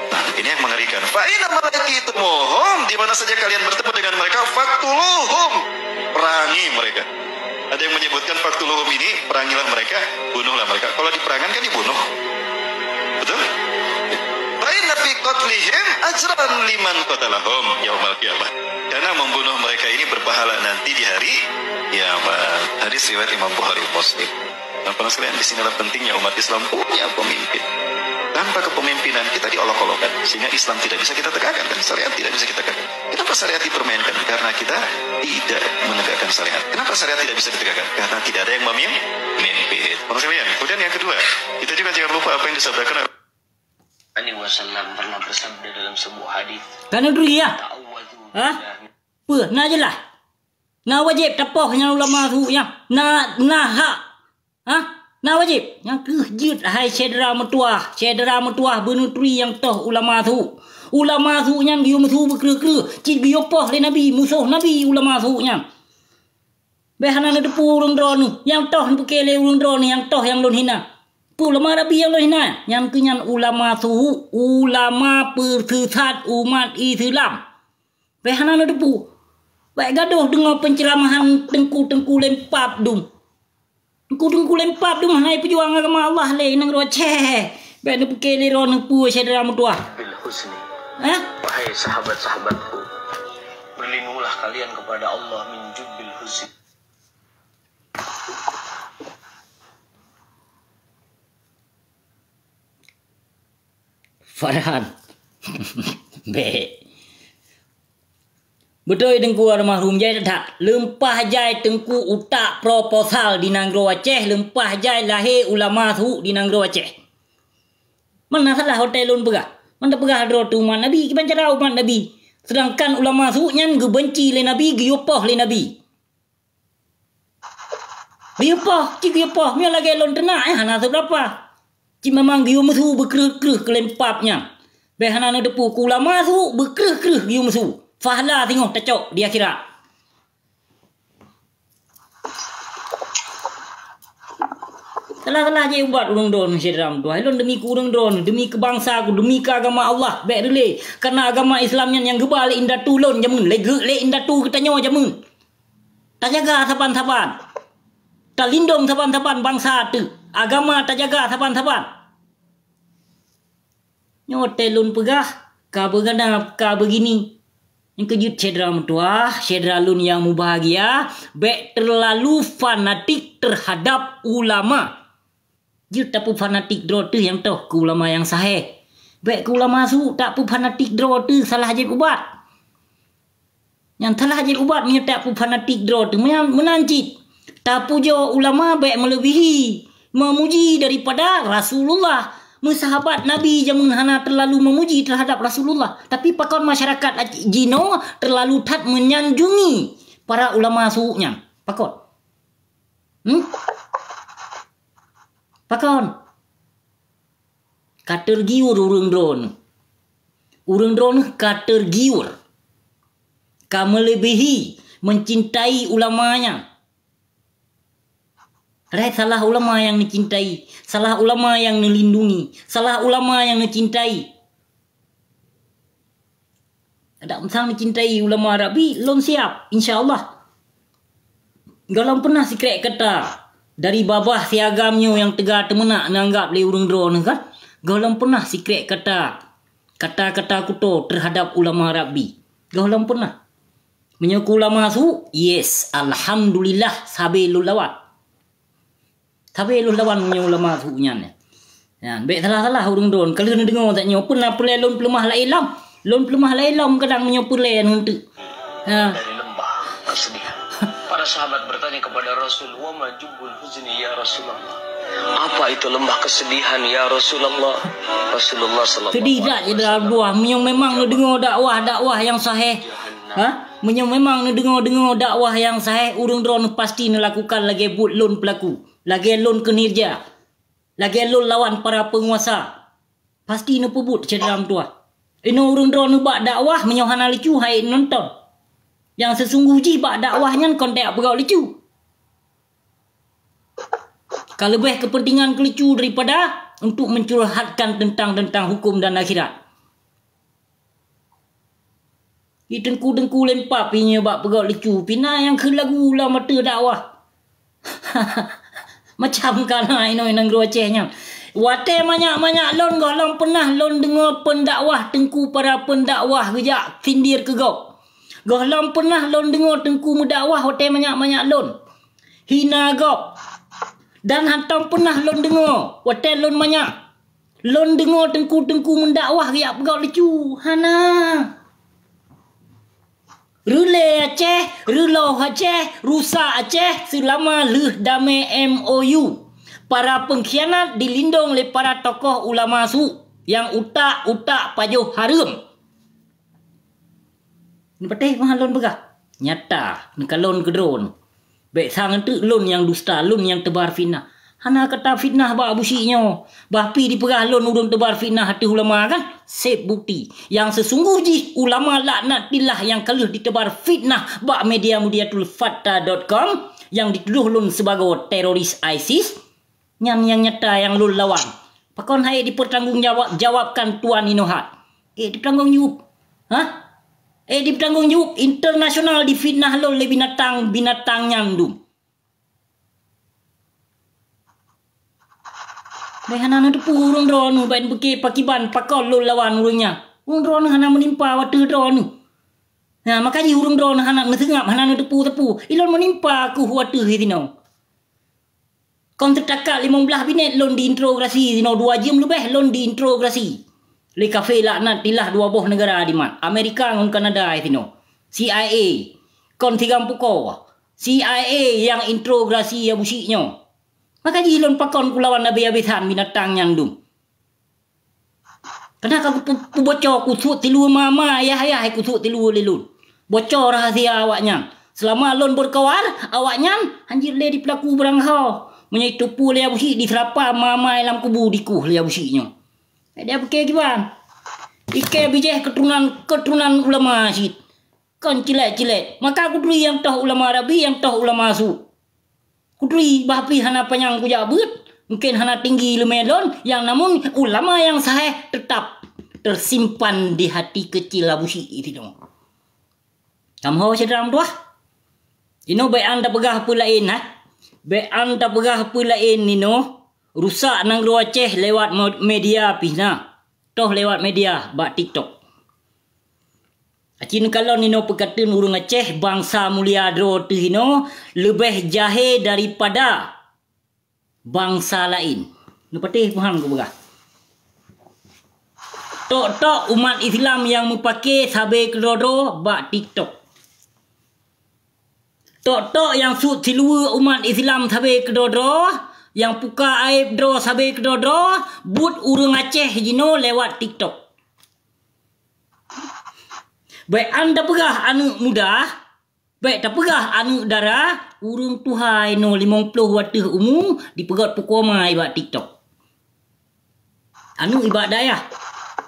Nah, ini yang mengerikan. Fa aina ma laqitumuhum, di mana saja kalian bertemu dengan mereka, faqtuluhum, perangi mereka. Ada yang menyebutkan, "Faqtuluhum" ini, "Perangilah mereka, bunuhlah mereka." Kalau di perangan kan dibunuh. Betul? "Fa inna fi qatlihim ajran liman qatalahum yaumal qiyamah." Karena membunuh mereka ini berpahala nanti di hari kiamat. Hadis riwayat Imam Bukhari, Muslim. Teman-teman sekalian, di sinilah pentingnya umat Islam punya pemimpin. Tanpa kepemimpinan, kita diolok-olokkan, sehingga Islam tidak bisa kita tegakkan dan syariat tidak bisa kita tegakkan. Kenapa syariat dipermainkan? Karena kita tidak menegakkan syariat. Kenapa syariat tidak bisa ditegakkan? Karena tidak ada yang memim-, memimpin. Teman-teman sekalian, kemudian yang kedua, kita juga jangan lupa apa yang disabdakan oleh Alaihi wasallam pernah bersabda dalam sebuah hadis, Kan negeri ya? "Ta'awwadhu Hah? billahi." Peue? Na jeulaih. Na wajéb tapoh nyan ulama su' nyan. Na, na hak. Hah? Na wajéb. Nyang kheueh jeuet, hai syedara meutuwah, syedara meutuwah beuneuturi nyang toh ulama su'. Ulama su' nyan geuyue meusu beukreueh-kreueh, cit geuyue poh lé Nabi, musoh Nabi ulama su' nyan. Bèk hana neuteupeue ureueng droeneuh, nyang toh neupeuké lé ureueng droeneuh nyang toh nyang lôn hina. Peue ulama Nabi nyang lôn hina? Nyan keuh nyan ulama su', ulama peuseusat umat Islam. Bèk hana neuteupeue. Bèk gadôh deungoe peuceuramahan teungku-teungku lempap dum. Teungku-teungku lempap dum hana peujuang agama Allah lé nanggroe Aceh. Bèk neupeuké lé droeneuh peue syedara meutuwah. Bil husni. Hah? Wahai sahabat-sahabatku, berlindunglah kalian kepada Allah min jubbil husni. Farhan. Bèk. Beutôi Teungku Almarhum jai that-that. Leumpah jai Teungku utak proposal di nanggroe Aceh, leumpah jai lahé ulama su' di nanggroe Aceh. Mana salah watèe lôn peugah? Man tapeugah droe teuh umat Nabi, kiban cara umat Nabi. Seudangkan ulama su' nyan geubeunci lé Nabi, geuyue poh lé Nabi. Geuyue poh, cit geuyue poh, meunyoe lagèe lôn teunak, eh, hana seubeurapa. Cit memang geuyue meusu beukreueh-kreueh keu lempap nyan. Bèk hana neuteupeue keu ulama su' beukreueh-kreueh geuyue meusu. Fahla singoh tacok di akhirat. Salah-salah jai ubat ureueng droeneuh syedara meutuwah. Lôn demi keu ureueng droeneuh, demi keu bansa ku, demi keu agama Allah, bèk reulée. Karena agama Islam nyan nyang geuba lé indatu lôn jameun, lé geu-, lé indatu geutanyoe jameun. Tajaga saban-saban. Talindong saban-saban bansa teuh. Agama tajaga saban-saban. Nyoe teuh lôn peugah, ka beuganab, ka beugini. Nyang keu jeuet syedara meutuwah, syedara lôn nyang mubahgia, bèk teulalu fanatik teuhadab ulama. Jeuet tapeufanatik droe teuh nyang toh keu ulama nyang sahé. Bèk keu ulama su' tapeufanatik droe teuh salah jép ubat. Nyang salah jeuet ubat meunyoe tapeu fanatik droe teuh meunan, meunan cit. Tapujoe ulama bék meuleubèhi, meumuji daripada Rasulullah. Meusahabat Nabi jameun hana teulalu meumuji teuhadap Rasulullah. Tapi pakon masyarakat jinoe teulalu that meunyanjungi para ulama su' nyan? Pakon? Hmm? Pakon? Ka teugiur ureuëng droeneuh. Ureuëng droeneuh ka teugiur. Ka meuleubèhi mencintai ulama nyan. Padahai salah ulama nyang neucintai, salah ulama nyang neulindungi, salah ulama nyang neucintai. Adak meusang neucintai ulama Rabbi, lôn siap, insya Allah. Gohlom peunah sikrek kata dari babah si agam nyoe nyang teuga teumeunak neuanggap lé ureuëng droeneuh kan? Gohlom peunah sikrek kata, kata-kata kuto teuhadap ulama Rabbi. Gohlom peunah. Meunyoe keu ulama su', yes, alhamdulillah, sabe lôn lawan. Sabe lôn lawan meunyoe ulama su' nyan. Nyan, bék salah-salah ureuëng droeneuh. Ka lheueh neudeungoe that nyoe, peue na peureulèe lôn peuleumah laén lom. Lôn peuleumah laén lom kadang meunyoe peureulèe ngon teuk. Ha. Dari lembah kesedihan. Para sahabat bertanya kepada Rasul, "Wa ma jubbul huzni ya Rasulullah?" Apa itu lembah kesedihan ya Rasulullah? Rasulullah sallallahu Sedih that alaihi ya dalam wasallam. Dua. Meunyoe memang neudeungoe dakwah-dakwah nyang sahih. Ha? Meunyoe memang neudeungoe-deungoe dakwah nyang sahih, ureuëng droeneuh pasti neulakukan lagèe buet lôn peulaku, lagèe lôn keunirja, lagèe lôn lawan para peunguasa. Pasti neupeubuet syedara meutuwah. Inoe ureuëng droeneuh bak dakwah meunyoe hana lucu hai nonton. Nyang seusungguh jih bak dakwah nyan kon tajak peugah lucu. Ka leubeh keupeuntengan keu lucu daripada untuk mencurhatkan teuntang-teuntang huköm dan akhirat. Di teungku-teungku lempap inyuh bak peugah lucu, pih na nyang kheun lagu lam ateueh dakwah. Macam ka na inoe nanggroe Aceh nyan. Watèe manyak-manyak lôn gohlom peunah lôn deungoe peundakwah teungku para peundakwah geujak sindir keu gob. Gohlom peunah lôn deungoe teungku meudakwah watèe manyak-manyak lôn hina gob. Dan hantom peunah lôn deungoe watèe lôn manyak. Lôn deungoe teungku-teungku meudakwah geujak peugah lucu. Hana. Reulèe Aceh, reuloh Aceh, rusak Aceh seulama lheueh damé M O U. Para pengkhianat dilindong lé para tokoh ulama su' nyang utak-utak pajoh hareuem. Neupatéh meuhan lôn peugah. Nyata, neukalon keudroe. Bék sang teuk lôn nyang dusta, lôn nyang teubar fitnah. Hana kata fitnah bak Abu Syik nyoe. Bah pi dipeugah lôn ureuëng teubar fitnah ateueh ulama kan? Sép bukti. Nyang seusungguh jih ulama laknatillah nyang ka lheueh diteubar fitnah bak media mudiatul fatta dot com nyang ditudoh lôn sibagoe teroris ISIS. Nyan nyang nyata nyang lôn lawan. Pakon hai dipertanggung jawab, jawabkan tuan inoe hat? Eh, dipertanggung jawab. Hah? Eh, dipertanggung jawab internasional difitnah lôn lé binatang-binatang nyan dum. Bék hana neuteupeue ureuëng droeneuh ban beuke pakiban pakon lôn lawan ureuëng nyan. Ureuëng droeneuh hana meunimpa wateueh droeneuh. Nah, maka jih ureuëng droeneuh hana neuseungab, hana neuteupeue-teupeue. Ilôn meunimpa kheueh wateueh sinoe. Kon seutakat limong blaih minét lôn diinterogasi, sinoe dua jeuem leubeh lôn diinterogasi lé kafé laknatillah dua boh neugara dimat, Amerika ngon Kanada sinoe. C I A, kon sigampuko, C I A nyang interogasi Abu Syik nyoe. Maka jih lôn pakon kulawan abéh-abésan binatang nyan dum. Keunakan kupu-, kuboco kusut tilu mama ayah-ayah kusut tilu lé lôn. Boco rahasia awaknyan. Seulama lôn beureukawan, awaknyan hanjeuet lé dipeulaku beurangho. Meunyoe teupeue lé Abu Syik diseurapa mama lam kubu dikueh lé Abu Syik nyoe. Dia beuke kiban. Ike bijéh keuturonan, keuturonan ulama cit. Kon cilet-cilet. Maka kuturi nyang toh ulama Rabi, nyang toh ulama su. Kuturi bah pih hana panyang kujak beuet, mungken hana tinggi ileumé lôn, nyang namun ulama nyang sahih teutap teusimpan di hati keucil Abu Syik sinoe. Kamoe syedara meutuwah. Inoe bék an tapeugah peue laén, ha? Bék an tapeugah peue laén inoe, rusak nanggroe Aceh lewat mo-, media pih na. Toh lewat media bak TikTok. Aci neukalon inoe peukateun ureuëng Aceh bansa mulia droe teuh inoe leubeh jahé daripada bansa laén. Neupatéh paham kupeugah. Tok-tok umat Islam nyang meupaké sabé keudroe-droe bak TikTok. Tok-tok nyang sut siluweue umat Islam sabe keudroe-droe, nyang puka aeb droe sabe keudroe-droe, buet ureuëng Aceh jinoe lewat TikTok. Bék an tapeugah aneuëk muda, bék tapeugah aneuëk dara, ureuëng tuha inoe limong ploh wateuh umu dipeugét pukoe ma bak TikTok. Aneuëk bak dayah.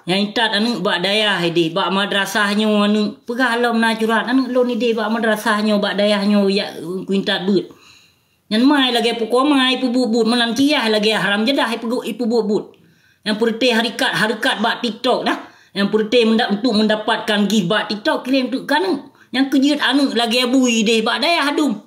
Nyang intat aneuëk bak dayah ideh, bak madrasah nyoe aneuëk. Peugah lom na curat, aneuëk lôn ideh bak madrasah nyoe, bak dayah nyoe, jak kuintat beuet. Nyan mai lagée pukoe ma ipeubuet-buet, meunan ciyah lagée haram jadah ipeugu-, ipeubuet-buet. Nyang peureuté harikat-harikat bak TikTok dah. Nyang peureuté menda-, untuk mendapatkan gift bak TikTok, kirém teuk keu aneuëk. Nyang keujeuet aneuëk lagée bui ideh bak dayah dum.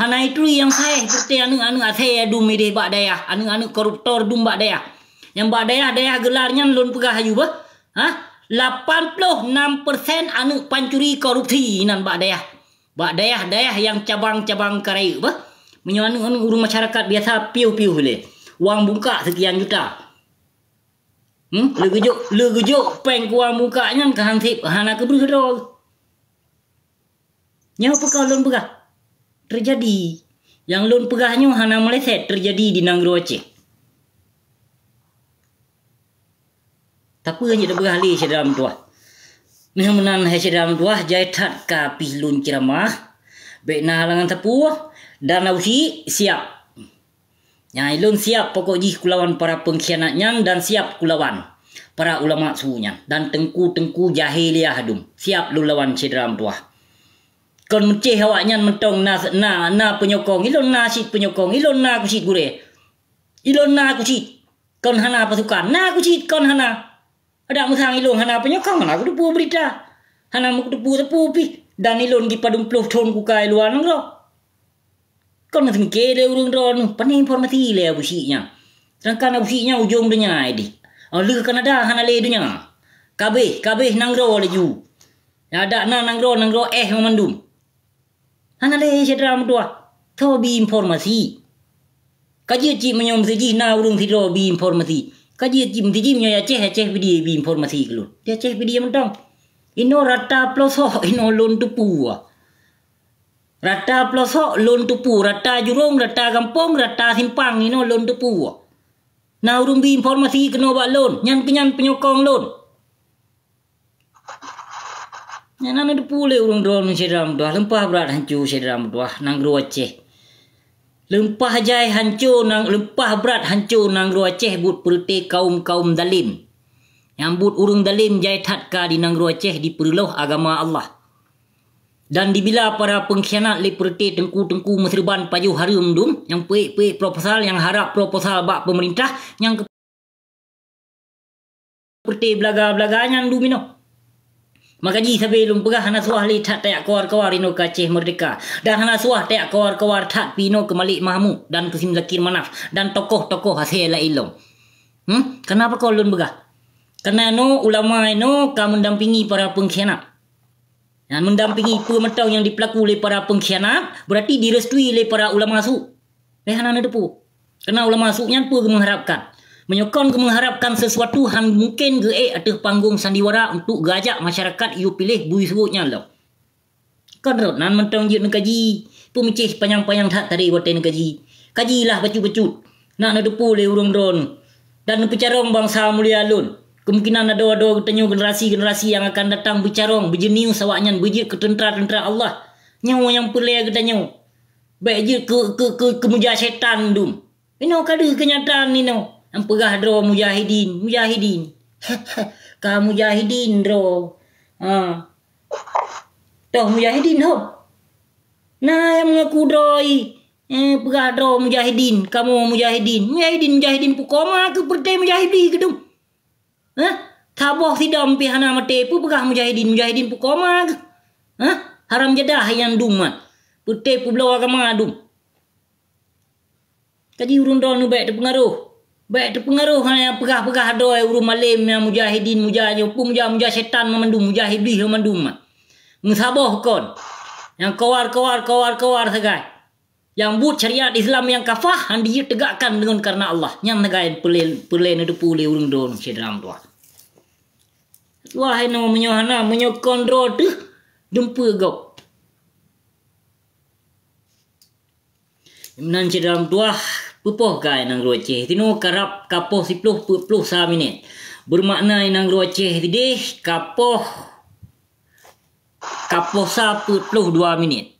Hana ituri nyang saéh, peureuté aneuëk-aneuëk asée dum ideh bak dayah, aneuëk-aneuëk koruptor dum bak dayah. Nyang bak dayah-dayah geular nyan lôn peugah aju beuh. Ha? Lapan ploh nam persen aneuëk pancuri korupsi nan bak dayah. Bak dayah-dayah nyang cabang-cabang ka rayeuk beuh. Meunyoe aneuëk-aneuëk ureuëng masyarakat biasa piôh-piôh lé. Wang bungkak sekian juta. Hmm? Lé geujok, lé geujok péng keu wang bungkak nyan ka hanseb, hana keubreuh droe. Nyoe peue ka lôn peugah? Teujadi. Nyang lôn peugah nyoe hana meuleset teujadi di nanggroe Aceh. Tapi nyang tapeugah lé syedara meutuwah. Meunan hai syedara meutuwah, jai that ka pih lôn ceuramah. Bék na halangan sapeue, dan Abusyik siap. Nyang ilôn siap pokok jih kulawan para pengkhianat nyan dan siap kulawan para ulama su nyan dan teungku-teungku jahiliah dum. Siap lôn lawan syedara meutuwah. Kon meucéh awaknyan mantong na, na, na peunyokong, ilôn na cit peunyokong, ilôn na keucit gurée. Ilôn na keucit kon hana pasukan, na keucit kon hana. Adak meusang ilôn hana peunyokong, hana kuteupeu beurita. Hana meuteupeu-teupeu pih. Dan ilôn jipadum ploh thon kukai luwa nanggroe. Kon neuseumiké lé ureuëng droeneuh, pane informasi lé Abusyik nyan. Seudangkan Abusyik nyan ujong donya ideh. Oh, lheueh Kanada hana lé donya. Kabeh, kabeh nanggroe laju. Adak na nanggroe, nanggroe éh mandum. Hana lé syedara meutuwah. Tho bi informasi. Ka jeuet cit meunyoe meuseujih na ureuëng sidroe bi informasi. Ka jeuet cit meuseujih meunyoe Aceh, Aceh pidie bi informasi keu lôn. Di Aceh pidie mantong. Inoe rata peulosok, inoe lôn teupeu. Rata peulosok lôn teupeu, rata jurông, rata gampông, rata simpang inoe lôn teupeu. Na ureuëng bi informasi keunoe bak lôn, nyan keuh nyan peunyokong lôn. Nyan na neuteupeue lé ureuëng droeneuh syedara meutuwah, leumpah brat hanco syedara meutuwah nanggroe Aceh. Leumpah jai hanco nang, leumpah brat hanco nanggroe Aceh buet peureuté kaum-kaum dalem. Nyang buet ureuëng dalem jai that ka di nanggroe Aceh dipeureuloh agama Allah. Dan dibila para pengkhianat lé peureuté teungku-teungku meuseureuban pajoh hareuem dum, nyang peuék-peuék proposal, nyang harab proposal bak peumeurintah, nyang keu peureuté beulaga-beulaga nyan dum inoe. Maka jih sabe lôn peugah hana suah lé that tajak kawar-kawar inoe keu Aceh Merdeka. Dan hana suah tajak kawar-kawar that pih inoe keu Malik Mahmud dan keu Sim Zakir Manaf dan tokoh-tokoh asai laén lom. Hmm? Kenapa kon lôn peugah? Karena inoe ulama inoe ka mendampingi para pengkhianat. Nyang mendampingi peue mantong nyang dipeulaku lé para pengkhianat, berarti direstui lé para ulama su. Eh, hana neuteupeue. Karena ulama su nyan peue geumeuharapkan? Meunyoe kon geumeuharapkan sesuatu, han mungken geuék ateueh panggong sandiwara untuk geuajak masyarakat yue piléh bui suwot nyan lom. Kon rot nan mantong jeuet neukaji, peumeucéh panyang-panyang that tari watée neukaji. Kajilah bacut-bacut. Nak neuteupeue lé ureuëng droeneuh dan neupeucarông bansa mulia lôn. Kemungkinan adoe-adoe geutanyoe generasi-generasi nyang akan datang beucarông, beujeuneus awaknyan beujeuet keu teuntra-teuntra Allah. Nyoe nyang peureulée geutanyoe. Bék jeuet keu, keu, keu, keu meuja syaitan dum. Inoe ka deuh keunyataan inoe. Nyang peugah droe mujahidin, mujahidin. Ka mujahidin droe. Ha. Toh mujahidin ho. Na nyang mengaku droe, eh, peugah droe mujahidin, kamoe mujahidin. Mujahidin, mujahidin pukoe ma keuh peureuté mujahidin keudum. Hah? Saboh sidom pih hana maté, peue peugah mujahidin, mujahidin pukoe ma keuh? Hah? Haram jadah nyang dum mat. Peureuté peubloe agama dum. Kaji ureuëng droeneuh bék teupeungaroh. Bék teupeungaroh hana nyang peugah-peugah droe ureuëng malem nyang mujahidin, muja nyoe, peue muja, muja syaitan mandum, muja iblih mandum. Meusaboh kon. Nyang kawar-kawar, kawar-kawar sagai. Nyang buet syariat Islam nyang kafah han jijeuet teugakkan deungon kareuna Allah. Nyan sagai peureulée, peureulée neuteupeue lé ureuëng droeneuh syedara meutuwah. Wah, hai nyoe meunyoe hana, meunyoe kon droe teuh dumpeue gob. Nan syedara meutuah, peupoh ka i nanggroe Aceh. Tinoe karab kapoh siploh peuet ploh sa minét. Beumakna i nanggroe Aceh sideh kapoh, kapoh sa peuet ploh dua minét.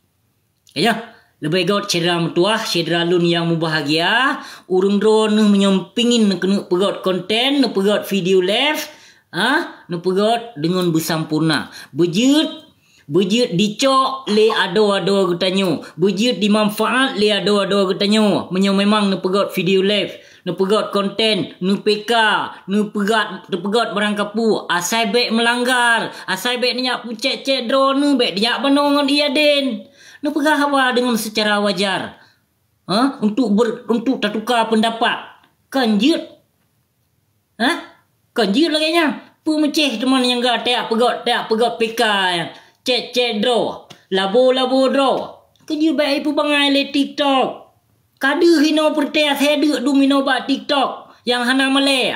Ya, leubeh göt syedara meutuah, syedara lôn nyang mubahgia, ureuëng droeneuh meunyoe pingin neukeuneuk peugöt konten, neupeugöt video live, ha, neupeugöt deungon beusampurna. Beujeuet, beujeuet dicok lé adoe-adoe geutanyoe, beujeuet dimanfaat lé adoe-adoe geutanyoe. Meunyoe memang neupeugöt video live, neupeugöt konten, neupeka, neupeugöt, neupeugöt barang kapeue, asai bék meulanggar, asai bék neujak peucék-cék droeneuh, bék neujak banoe ngon ié den. Neupeugah haba deungon seucara wajar, ha, untuk ber-, untuk tatuka peundapat. Kon jeuet, ha? Kon jeuet lagée nyan. Peue meucéh teuma nyang ga tajak peugöt, tajak peugöt peka, cék-cék droe, labo-labo droe. Kon jeuet bék ipeubangai lé TikTok. Ka deuh inoe peureuté asée deuk dum inoe bak TikTok nyang hana malée.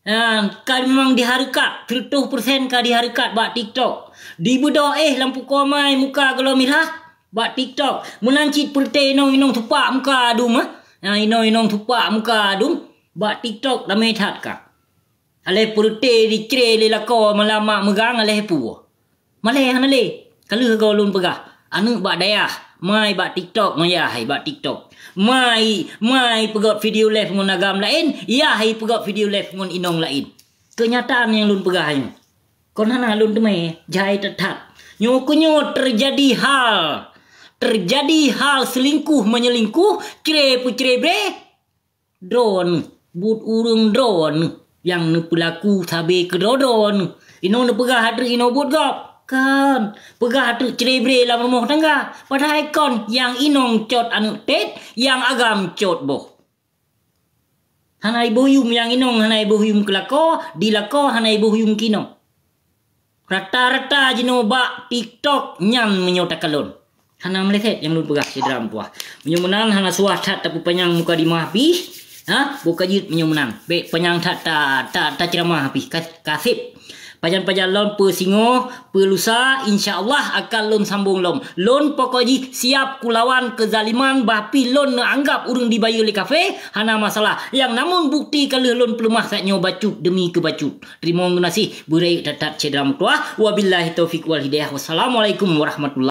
Ha, ka memang dihareukat, seureutôh persen ka dihareukat bak TikTok. Dibeudôh éh lam pukoe mai muka gohlom mirah bak TikTok. Meunan cit peureuté inong-inong tupak muka adum, eh. Ha, inong-inong tupak muka adum bak TikTok ramé that ka. Aléh peureuté dicre lé lakoe malam mak meugang aléh peue. Malée hana lé. Ka lheueh goe lôn peugah, aneuëk bak dayah, mai bak TikTok, mai yah hai bak TikTok. Mai, mai peugöt video live ngon agam laén, yah hai peugöt video live ngon inong laén. Keunyataan nyang lôn peugah nyoe. Kon hana lôn teumé, jai that-that. Nyoe keunyoe teujadi hal, teujadi hal seulingkuh meunyeulingkuh, cre peucre bre, droeneuh, buet ureuëng droeneuh nyang neupeulaku sabe keudroe droeneuh. Inoe neupeugah ateueh inoe buet gob? Kon, peugah ateueh cre bre lam rumoh tangga. Padahai kon nyang inong cot aneuëk tét, nyang agam cot boh. Hana iboh yuem nyang inong, hana iboh yuem keu lakoe, di lakoe hana iboh yuem keu inong. Rata-rata jinoe bak TikTok nyan meunyoe takalon. Hana meuleset nyang lôn peugah syedara meutuah. Meunyoe meunan hana suah that tapeupanyang mukadimah pih, ha, boh ka jeuet meunyoe meunan. Bék panyang that ta, ta, taceuramah pih, ka, kaseb. Pajan-pajan lom peusingoh, peulusa, insya Allah akan lôn sambong lom. Lôn pokok jih siap kulawan keuzaliman, bah pih lôn neuanggab ureuëng dibayeue lé kafé, hana masalah. Nyang namun bukti ka lheueh lôn peuleumah saat nyoe bacut demi keu bacut. Teurimong geunaséh, beurayeuk that-that syedara meutuah. Wabillahi taufiq wal hidayah. Wassalamualaikum warahmatullahi